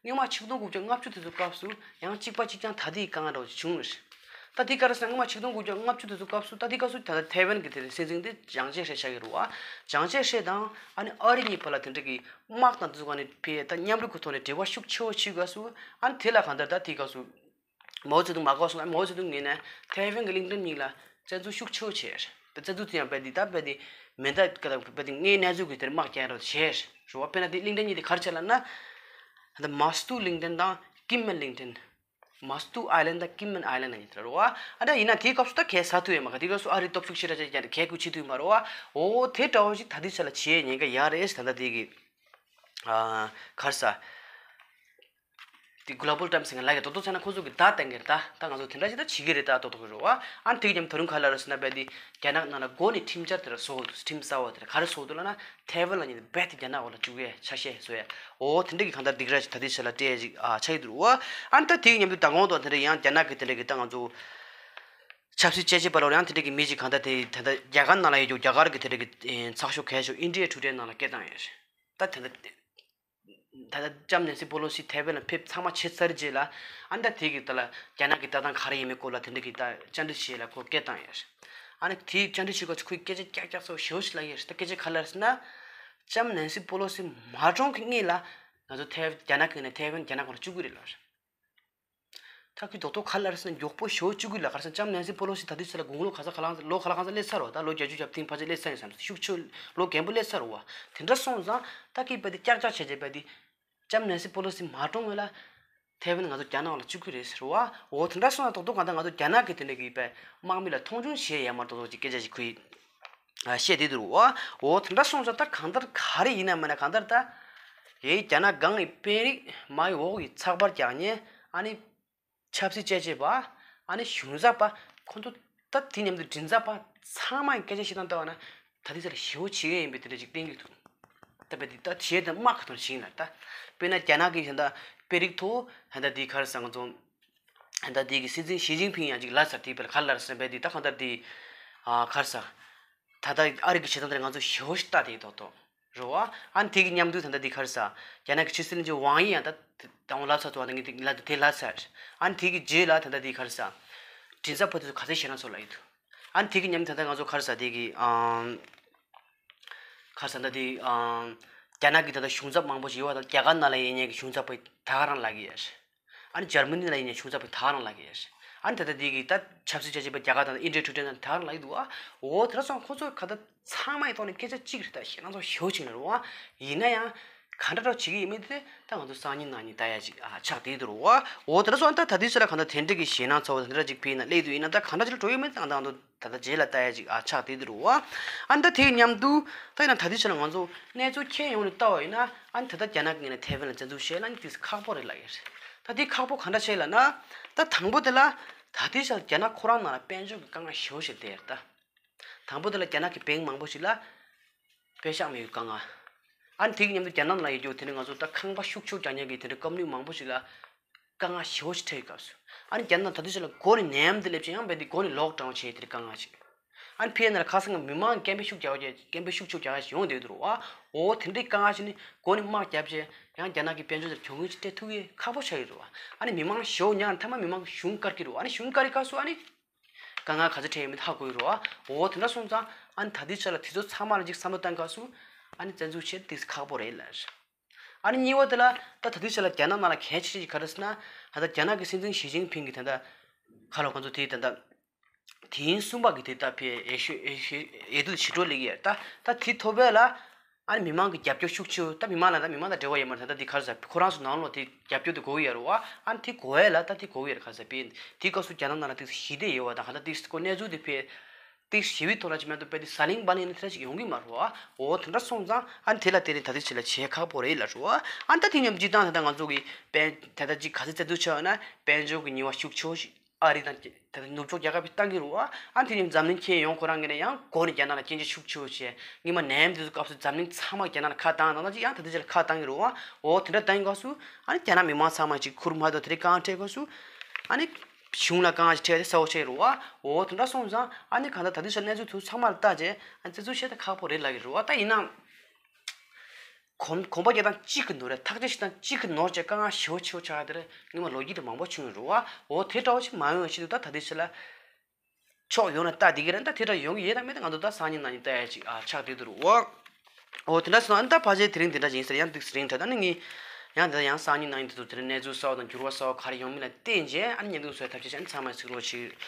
སྔོན་མ་ཆིག་སྟོང་དགུ་བརྒྱ་ལྔ་བཅུ་དེ་ཚོ་སྐབས་སུ་ཡང་གཅིག་པ་གཅིག་རྐྱང་ད་ལྟའི་དཀའ་ངལ་འདྲ་བོ་ཞིག་བྱུང་ཡོད་རེད། ད་དེ་ག་རེ་ཟེར་ན་སྔོན་མ་ཆིག་སྟོང་དགུ་བརྒྱ་ལྔ་བཅུ་དེ་ཚོ་སྐབས་སུ་ད་དེ་སྐབས་སུ་ད་ལྟ་ཐའེ་ཝན་གྱི་དེ་སྲིད་འཛིན་དེ་ཅང་ཅེ་ཧྲེ་ཆགས་ཀྱི་རེད་བ། ཅང་ཅེ་ཧྲེ་དང་ཨ་ནི་ཨ་རི་གཉིས་བར་ལ་དེ་འདྲ་གི་དམག་དང་དེ་ཚོ་ག་ནས་ཕེ་ད་མཉམ་རུབ་ཀྱི་ཐོག་ནས་འབྲེལ་བ་ཤུགས་ཆེ་བོ་བྱེད་དགོས་སུ། ཨ་ནི་དེ་ལ་གང་ལྟར་ད་དེ་སྐབས་སུ་མའོ་ཙེ་ཏུང་མ་དགོས་སོང་། ཨ་ནི་མའོ་ཙེ་ཏུང་ངོས་ནས་ཐའེ་ཝན་གྱི་གླིང་ཕྲན་གཉིས་ལ་བཙན་འཛུལ་ཤུགས་ཆེ་བོ་བྱས། བཙན་འཛུལ་དེ་ཡང་རྦད་དེ་ད་རྦད་དེ་མེ་མདའ་ཀ་དང་རྦད་དེ་སྔའི་གནས་ཚུལ་གྱི་དེར་དམག་རྒྱག་རོགས་བྱས་རེད་བ། དཔེར་ན་དེ་གླིང་ཕྲན་གཉིས་དེ་ག་རེ་བྱས་ལབ་ན། ད་མཱ་སི་ཏུ་གླིང་ཕྲན་དང་ཀིམ་མན་གླིང་ཕྲན། Mastoo Island དང་Kinmen Island གཉིས་དེ་རེད་བ། ཨ་ད་ཡིན་ན་དེའི་སྐབས་སུ་ད་གས་ཟ་ཐུབ་ཡོད་མ་རེད། དེའི་སྐབས་སུ་ཨ་རིའི་སྟོབས་ཤུགས་ཞེ་དྲག་ཅིག་ཀྱང་གས་ཁུལ་བྱེད་ཐུབ་ཡོད་མ་རེད་བ། འོ་དེ་འདྲ་བོ་ཞིག་ད་ལྟའི་ཆ་ལ་བྱེད་ཉེན་ཁ་ཡོད་རེད། ད་ལྟ་དེ་གི་ཨ་ག་རེ་ཟ། དེ་Global Times ངས་ལབ་ཡ་ཏོག་ཏོག་ཚ་ན་ཁོ་ཚོ་གི་ད་བསྟན་གི་རེད། ད་ད་ང་ཚོ་དེ་འདྲ་ཞིག་ད་བྱེད་གི་རེད། ད་ཏོག་ཏོག་གི་རེད་བ། ཨ་ནི་དེ་གི་མཉམ་དུ་ད་རུང་ག་རེ་ལབ་རེད་ཟེར་ན། རྦད་དེ་རྒྱ་ནག་ནང་ལ་འགོ་ནས་ཁྲིམས་འཆར་དེ་འདྲ་བཟོ་དགོས་འདུག་ཁྲིམས་གསར་བ་དེ་འདྲ་ག་རེ་བཟོ་དགོས་འདུག་ལབ་ན། ཐའེ་ཝན་ལ་ཉིད་རྦད་དེ་རྒྱ་ནག་འོག་ལ་བཅུག་ཡས་ཆ་ཤས་བཟོ་ཡས། འོ་དེ་འདྲ་གི་གང་ལྟར་སྡིགས་ར་ཞིག་ད་ལྟའི་ཆ་ལ་སྤྲད་ཡས་ཅིག་ཨ་ཆགས་ཀྱི་འདུག་རུ་བ། ཨ་ནི་ད་དེ་གི་མཉམ་དུ་མདང་དགོང་དང་དེ་འདྲ་ཡང་རྒྱ་ནག་གི་དེ་འདྲ་གི་ད་ང་ཚོ་ཆབ་སྲིད་དཔྱད་ཞིབ་པ་ལོར་ཡང་དེ་འདྲ་གི་མི་ཅིག་གང་ལྟར་དེ་ད་ལྟ་རྒྱ་གར་ནང་ལ་ཡོད་རྒྱུ་རྒྱ་གར་གི་དེ་འདྲ་གི་ཚགས་ཤོག་གས་ཤོག་ཨིན་ཌི་ཡ་ཊུ་ཌེ་ནང་ལ་སྐད་བཏང་ཡོད་རེད། ད་དེ་འདྲ། ད་ལྟ་ལྕམ་ནེན་སི་པོ་ལོ་སི་ཐའེ་ཝན་ལ་ཕེབས་ཚང་མ་བྱས་ཚར་རྗེས་ལ། ཨ་ནི་ད་དེ་གི་ད་ལ་རྒྱ་ནག་གི་ལྟ་སྟངས་ག་རེ་ཡིན་མིན་སྐོར་ལ་དེ་འདྲ་གི་ད་བཅར་འདྲི་བྱེད་ལ་ཁོ་སྐད་བཏང་ཡོད་རེད། ཨ་ནི་དེའི་བཅར་འདྲི་བྱེད་སྐབས་ཁོས་སྐད་ཆ་ཀྱག་ཀྱག་ཚ་བོ་ཞེ་པོ་ཞིག་ལབ་ཡོད་རེད། ད་སྐད་ཆ་ག་རེ་ལབ་ཟེར་ན། ལྕམ་ནེན་སི་པོ་ལོ་སི་མ་གྲོངས་ཀྱི་སྔོན་ལ་ ང་ཚོ་ཐའེ་རྒྱ་ནག་གི་ནས་ཐའེ་ཝན་རྒྱ་ནག་གང་ལ་བཅུག་གི་རེད་ལབ། ད་ཁོས་རྡོག་རྡོག་ག་ལ་རེད་ཟེར་ན་མགྱོགས་པོ་ཞེ་པོ་བཅུག་གི་ལ། ག་རེ་ཟེར་ན་ལྕམ་ནན་སི་པོ་ལོ་སི་ད་དུས་ཚོད་ལ་དགུང་ལོ་ག་ས་ག་ལ་ལོ་ག་ལ་གང་ས་སླེབས་ཚར་རོ། ད་ལོ་བརྒྱད་ཅུ་གྱ་བདུན་ཕལ་ཆེར་སླེབས་ཚར་ཡོད་བསམ། ཤུགས་ཆེ་ལོ་རྒན་པོ་སླེབས་ཚར་རོ་བ། དེ་འདྲ་སོང་ཙང་ད་ཁོས་རྦད་དེ་ཀྱག་ཀྱག་བྱས་བྱས་རྦད་དེ། ལྕམ་ནན་སི་པོ་ལོ་སི་མ་གྲོངས་སྔོན་ལ་ཐའེ་ཝན་ང་ཚོ་རྒྱ་ནག་ལ་བཅུག་གི་རེད་ཟེར་བ། འོ་དེ་འདྲ་སོང་ཙང་རྡོག་རྡོག་གང་ལྟར་ང་ཚོ་རྒྱ་ནག་གི་དེ་འདྲ་གི་པའི་དམག་མི་ལ་མཐོང་ཆུང་བྱེད་ཡ་མ་གཏོགས་ཅིག་སྐད་ཆ་ཞིག་ཁོས་ཨ་བཤད་དེ་འདུག་རོ། འོ་དེ་འདྲ་སོང་ཙང་ད་གང་ལྟར་ག་རེ་ཡིན་ན་མིན་ན་གང་ལྟར་ད་ཡའི་རྒྱ་ནག་སྒང་གི་དཔོན་རིགས་མའི་འོག་གི་ཚགས་པར་རྒྱག་མཁན། ཨ་ནི་ཆབ་སྲིད་དཔྱད་ཞིབ་པ། ཨ་ནི་གཞུང་ཚབ་པ། ཁོང་ཚོ་ད་དེ་མཉམ་དུ་མགྲིན་ཚབ་པ་ཚང་མ་ཡི་སྐད་ཆ་བཤད་སྟངས་ལྟ་བ་ན་ད་ལྟའི་ཆར་ཞེ་པོ་བྱེད་ཀྱི་ཡིན་པའི་དེ་འདྲ་ཅིག་བསྟན་གྱི་འདུག་ད་བས་དེ་ད་བྱེད་དེ་དམག་ག་ཐོར་བྱེད་ཡིན་ལ། ད་དཔེར་ན་རྒྱ་ནག་གི་ད་ལྟ་དཔོན་རིགས་ཐོག་ད་ལྟ་དེ་ག་རེ་ཟེར། ང་ཚོ་ད་ལྟ་དེ་གི་སྲིད་འཛིན་ཞི་ཅིན་ཕིང་ཡང་ཅིག་ལབ་ཚར། དེ་བས་ག་ལ་རེད་ཟེར་བས་དེ་ད་གང་ལྟར་དེ་ཨ་ག་རེ་ཟེར། ད་ལྟ་ཨ་རི་གི་བྱེད་སྟངས་དེ་ང་ཚོ་ཞེ་པོ་ཞིག་ལྟ་དེ་ཏོག་ཏོག་རེད་བ། ཨ་ནི་དེ་གི་མཉམ་དུ་ད་ལྟ་དེ་ག་རེ་ཟེར། རྒྱ་ནག་གི་ཕྱི་སྲིད་བློན་ཆེན་ཝང་ཡི་ཡང་ད་དང་པོ་ལབ་ཚར་འདུག་ཨ་ནི་དེ་ལབ་དེ་ལབ་ཚར། ཨ་ནི་དེ་གི་རྗེས་ལ་ད་ལྟ་དེ་ག་རེ་ཟེར། མགྲིན་ཚབ་པ་དེ་ཚོ་ག་ཚོད་ཞེད་སྣང་ཚོར་ལབ་ཡི་འདུག་ཨ་ནི་དེ་གི་མཉམ་དུ་ད་ལྟ་ང་ཚོ་ག་རེ་ཟེར། དེ་གི་ཨམ། ག་རེ་ཟེར། ད་དེ་ཨམ། རྒྱ་ནག་གི་ད་ལྟ་གཞུང་ཚབ་མང་པོ་ཞིག་ཡོད་པ་དང་། རྒྱ་གར་ནང་ལ་ཡིན་མཁན་གྱི་གཞུང་ཚབ་པ་ད་ག་རང་ལབ་ཀྱི་ཡོད་རེད། ཨ་ནི་འཇར་མ་ནི་ལ་ཡིན་ནའི་གཞུང་ཚབ་པ་ད་ག་རང་ལབ་ཀྱི་ཡོད་རེད། ཨ་ནི་ད་ལྟ་འདི་གི་ད་ཆབ་སྲིད་དཔྱད་ཞིབ་པ་རྒྱ་གར་དང་ཨིན་ཌི་ཡ་ཊུ་ཌེ་དང་ད་ག་རང་ལབ་ཀྱི་འདུག་ཨ། འོ་དེ་འདྲ་སོང་ཁོ་ཚོ་ག་ད་ཚང་མ་ཡི་ཐོག་ནས་སྐད་ཆ་གཅིག་རེད། ད་ཞེད་སྣང་ཚོར་ཞེ་པོ་ཅིག་ན་རེད་བ། ཡིན་ན་ཡང་ག་འདྲ་འདྲ་བྱེད་ཀྱི་ཡིན་མིན་དེ་ད་ང་ཚོ་སང་ཉིན་གནངས་ཉིན་ལྟ་ཡ་ཅིག་ཨ་ཆགས་བསྡད་འདུག་རེད་བ། འོ་དེ་འདྲ་སོང་ད་ད་ལྟའི་ཆ་ལ་ག་ད་དེ་འདྲ་གི་ཞེད་སྣང་ཚོར་བ་དེ་འདྲ་ཅིག་ཕེབས་ན་སླེབས་འདུག་ཡིན་ན་ད་ག་འདྲ་ཅིག་ལ་འགྲོ་ཡོད་མེད་ད་ང་ད་ང་ཚོ་ད་ལྟ་རྗེས་ལ་ལྟ་ཡ་ཅིག་ཨ་ཆགས་བསྡད་འདུག་རེད་བ། ཨ་ནི་ད་དེ་མཉམ་དུ་ད་ཡིན་ན་ད་ལྟའི་ཆ་ལ་ང་ཚོ་གནས་ཚུལ་ཁྱོན་ཡོངས་ནས་ལྟ་བ་ཡིན་ན། ཨ་ནི་ད་ལྟ་རྒྱ་ནག་གི་ངོས་ནས་ཐའེ་ཝན་ལ་བཙན་འཛུལ་བྱས་ན་ཨ་ནི་དེ་ཁག་པོ་རེད་ལབ་ཡོད་རེད། ད་དེ་ཁག་པོ་ག་འདྲ་བྱས་ལབ་ན། ད་དང་པོ་དེ་ལ་ད་ལྟའི་ཆ་ལ་རྒྱ་ནག་ཁོ་རང་ནང་ལ་དཔལ་འབྱོར་གྱི་དཀའ་ངལ་ཞེ་པོ་ཞིག་བསྡད་ཡོད་རེད་ད། དང་པོ་དེ་ལ་རྒྱ་ནག་གི་བེང་མང་པོ་ཞིག་ལ་པེ་ཤག་མེད་པའི་དཀའ་ངལ། ཨ་ནི་དེ་གི་མཉམ་དུ་རྒྱ་ནག་ནང་ཡོད་རྒྱུ་དེ་ནི་ང་ཚོ་ད་ཁང་པ་ཤུགས་ཆེ་རྒྱག་མཁན་གྱི་དེ་འདྲ་ཀམ་པ་ནི་མང་པོ་ཞིག་ལ་དཀའ་ངལ་ཞེ་པོ་ཞིག་འཕྲད་ཡོད་སྐབས་སུ། ཨ་ནི་རྒྱ་ནག་ད་དུས་ཚོད་ལ་སྒོ་ནས་ནེམ་དེ་སླེབས་ཀྱི་ཡང་རྦད་དེ་སྒོ་ནས་ལོག་ཌའུན་བྱས་དེ་འདྲ་དཀའ་ངལ་ཞིག། ཨ་ནི་ཕེ་ན་ལ་ཁ་སང་གི་མི་མང་སྐད་འབོད་ཤུགས་རྒྱག་ཡ་སྐད་འབོད་ཤུགས་ཆེ་རྒྱག་ཡ་ཞིག་ཡོང་བསྡད་འདུག་རེད་བ། འོ་དེ་འདྲའི་དཀའ་ངལ་ཞིག་ནི་སྒོ་ནས་དམག་བརྒྱབ་བྱས་ཡང་རྒྱ་ནག་གི་དཔལ་འབྱོར་དེར་གྱོང་གུན་ཞིག་སྤྲད་ཐུབ་ཡས་ཁག་པོ་ཆགས་ཡོད་རེད་བ། ཨ་ནི་མི་མང་ཞེ་པོ་ཉར་མཐའ་མ་མི་མང་གི་གཞུང་བཀར་གྱི་རེད་བ། ཨ་ནི་གཞུང་བཀར་གྱི་སྐབས་སུ་ཨ་ནི་དཀའ་ངལ་ག་ཚོད་འཕྲད་ཡོད་མེད་ཧ་གོ་གི་རེད་བ། འོ་དེ་འདྲ་སོང་ཙང་ཨ་ནི་ད་ལྟའི་ཆ་ལ་དེ་ཚོ་ཚང་མ་ལ་ཅིག་བསམ་བློ་བཏང་སྐབས་སུ་ཨ་ནི་བཙན་འཛུལ་བྱེད་དེ་ཁག་པོ་རེད་ལབ། ཨ་ནི་གཉིས་པ་དེ་ལ་ད་ད་ལྟའི་ཆ་ལ་རྒྱ་ནག་ནང་ལ་གལ་ཆེ་ཤོས་ཅིག་ག་རེ་ཟེར་ན། ད་ལྟ་རྒྱ་ནག་གི་སྲིད་འཛིན་ཞི་ཅིན་ཕིང་གིས་ད་ལྟ་ཁ་ལོ་ཁོང་ཚོ་དེ་ད་ལྟ་དེ་ཡིན་གསུམ་པ་གི་དེ་ད་ཕེ་ཨེ་ཤུ་ཨེ་ཤུ་ཨེ་དུ་ཞི་ཀྲོ་ལེགས་ཡ་ད་ད་དེ་ཐོབ་པས་ལ། ཨ་ནི་མི་མང་གི་རྒྱབ་སྐྱོར་ཤུགས་ཆེ། ད་མི་མང་ལ་ད་མི་མང་དང་འབྲེལ་བ་ཡོད་མ་རེད། ད་ད་དེ་ག་རེ་ཟེར་ཁོ་རང་ཚོ་ནང་ལོགས་དེ་རྒྱབ་སྐྱོར་དེ་དགོས་ཀྱི་ཡོད་རེད་བ། ཨ་ནི་དེ་དགོས་ཡས་ལ་ད་དེ་དགོས་ཀྱི་ཡོད་རེད། ག་རེ་ཟེར་ཕེ་དེ་སྐབས་སུ་རྒྱ་ནག་ནང་ལ་དེ་ཞི་བདེ་ཡོད་བ་དང་ག་ད་དེ་ཁོ་གནས་ཚུལ་དེ་ཕེ་དེ་ཞི་བའི་ཐོག་ལ་ཅི་མེད་དུ་ཕེ་དེ་ཟ་ལིང་བ་ལིང་ནི་དེ་འདྲ་ཅིག་ཡོང་གི་མ་རེད་བ། འོ་དེ་འདྲ་སོང་ཙང་ཨ་ནི་དེ་ལ་དེ་ནི་ད་དེ་ཆེ་ལ་བྱེད་ཁག་པོ་རེད་ལ་རེད་བ། ཨ་ནི་ད་དེ་མཉམ་སྤྱིར་བཏང་ད་ད་ང་ཚོ་གི་དཔལ་ད་ད་ཅིག་ག་ཚོད་བཙན་འཛུལ་བྱས་ཡོད་ན་དཔལ་འབྱོར་གྱི་ཉེས་པ་ཤུགས་ཆེ་བོ་ཞིག་ཨ་རི་དང་ད་ནུབ་ཕྱོགས་རྒྱལ་ཁབ་ཀྱིས་བཏང་གི་རེད་བ། ཨ་དེ་ནི་འཛམ་གླིང་ཁྱོན་ཡོངས་ཁོ་རང་གི་ནས་ཡང་སྒོ་ནས་རྒྱ་ནག་ལ་སྐྱོན་བརྗོད་ཤུགས་ཆེ་བོ་བྱས། སྔོན་མ་ནེམ་དེ་ཚོ་སྐབས་སུ་འཛམ་གླིང་ཚང་མ་རྒྱ་ནག་ལ་ཁ་བཏང་དང་ད་ཅིག་ཡང་ད་ལྟའི་ཆ་ལ་ཁ་བཏང་གི་རེད་བ། འོ་དེ་འདྲ་བཏང་གི་སྐབས་སུ་ཨ་ནི་རྒྱ་ནག་མི་མང་ཚང་མ་ཅིག་ཁུར་མ་གཏོགས་དེ་རིང་དཀའ་ངལ་འཕྲད་སྐབས་སུ་ཨ་ནི་གཞུང་ལ་དཀའ་ངལ་ཞིག་འཕྲད་དེ་གསལ་པོ་ཆགས་ཀྱི་རེད་བ། འོ་དེ་འདྲ་སོང་ཙང་ཨ་ནི་གང་ལྟར་ད་ལྟའི་ཆ་གནས་ཚུལ་དེ་ཚོ་ཚང་མ་ལ་བལྟས་རྗེས་ཨ་ནི་བཙན་འཛུལ་བྱས་ཏེ་ཁག་པོ་རེད་ལབ་ཀྱི་རེད་བ། ད་ཡིན་ནའང་། གོམ་གོམ་པ་རྒྱག་སྟངས་གཅིག་གི་ནོར་རེད། ཐག་གཅོད་བྱེད་སྟངས་གཅིག་གི་ནོར་བྱས་དཀའ་ངལ་ཞེ་པོ་ཆེ་བོ་ཆགས་ཡ་དེ་རེད། སྔོན་མ་ལོ་རྒྱུས་ལ་མང་པོ་བྱུང་ཡོད་རེད་བ། འོ་དེ་འདྲ་བོ་ཞིག་མ་ཡོང་བའི་ཆེད་དུ་ད་ད་ལྟའི་ཆ་ལ་ཕྱོགས་ཡོངས་ནས་ལྟ་བསྡད་ཀྱི་རེད། ད་དེ་འདྲ་ཡོང་གི་ཡོད་དམ་མེད་དེ་ང་ཚོ་ད་སང་ཉིན་གནངས་ཉིན་ལྟ་ཡ་ཅིག་ཨ་ཆགས་བསྡད་འདུག་རེད་བ། འོ་དེ་འདྲ་སོང་ཨ་ནི་ད་ཕལ་ཆེར་དེ་རིང་དེ་འདྲ་ཞིག་ཡིན་ཟེར། ཡང་ཏོག་ཙམ་རིང་དྲགས། ད་ནི་ངས་ཡང་དེ་ཡང་སང་ཉིན་གནངས་ཉིན་དེ་ཚོ་དེ་རིང་གནས་ཚུལ་གསར་བ་དང་འགྱུར་བ་གསར་བ་ག་རེ་ཡོང་མིན་ལ་བརྟེན་བྱས་ཨ་ནི་བརྙན་ཐུང་བཟོ་ཡ་ཐབས་ཤེས་བྱས་ཨ་ནི་ཚང་མ་གཟིགས་རོགས་བྱེད།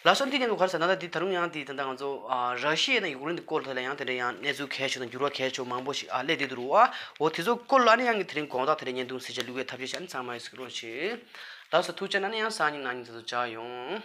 ལགས་སོ། འདི་ནས་ག་རེ་ཟེར་ན་ད་འདི་ད་རུང་ཡང་འདི་ད་ལྟ་ང་ཚོ་ཨ་ར་ཤི་ཡ་དང་ཡུཀ་རེན་གྱི་སྐོར་ལ་ཡང་དེ་འདྲ་ཡང་གནས་ཚུལ་གལ་ཆེ་དང་འགྱུར་བ་གལ་ཆེ་མང་པོ་ཞིག་ཨ་སླེབས་བསྡད་འདུག་རེད་བ། འོ་དེ་ཚོ་སྐོར་ལ་ཨ་ནི་ཡང་གི་དེ་རིང་དགོང་དག་དེ་འདྲ་བརྙན་ཐུང་གཟིགས་བྱ་བླུག་ཡའི་ཐབས་ཤེས་བྱས་ཨ་ནི་ཚང་མ་གཟིགས་རོགས་བྱེད། ལགས་སོ། ཐུགས་རྗེ་གནང་། ཨ་ནི་ཡང་སང་ཉིན་གནངས་ཉིན་དེ་ཚོ་མཇལ་ཡོང་།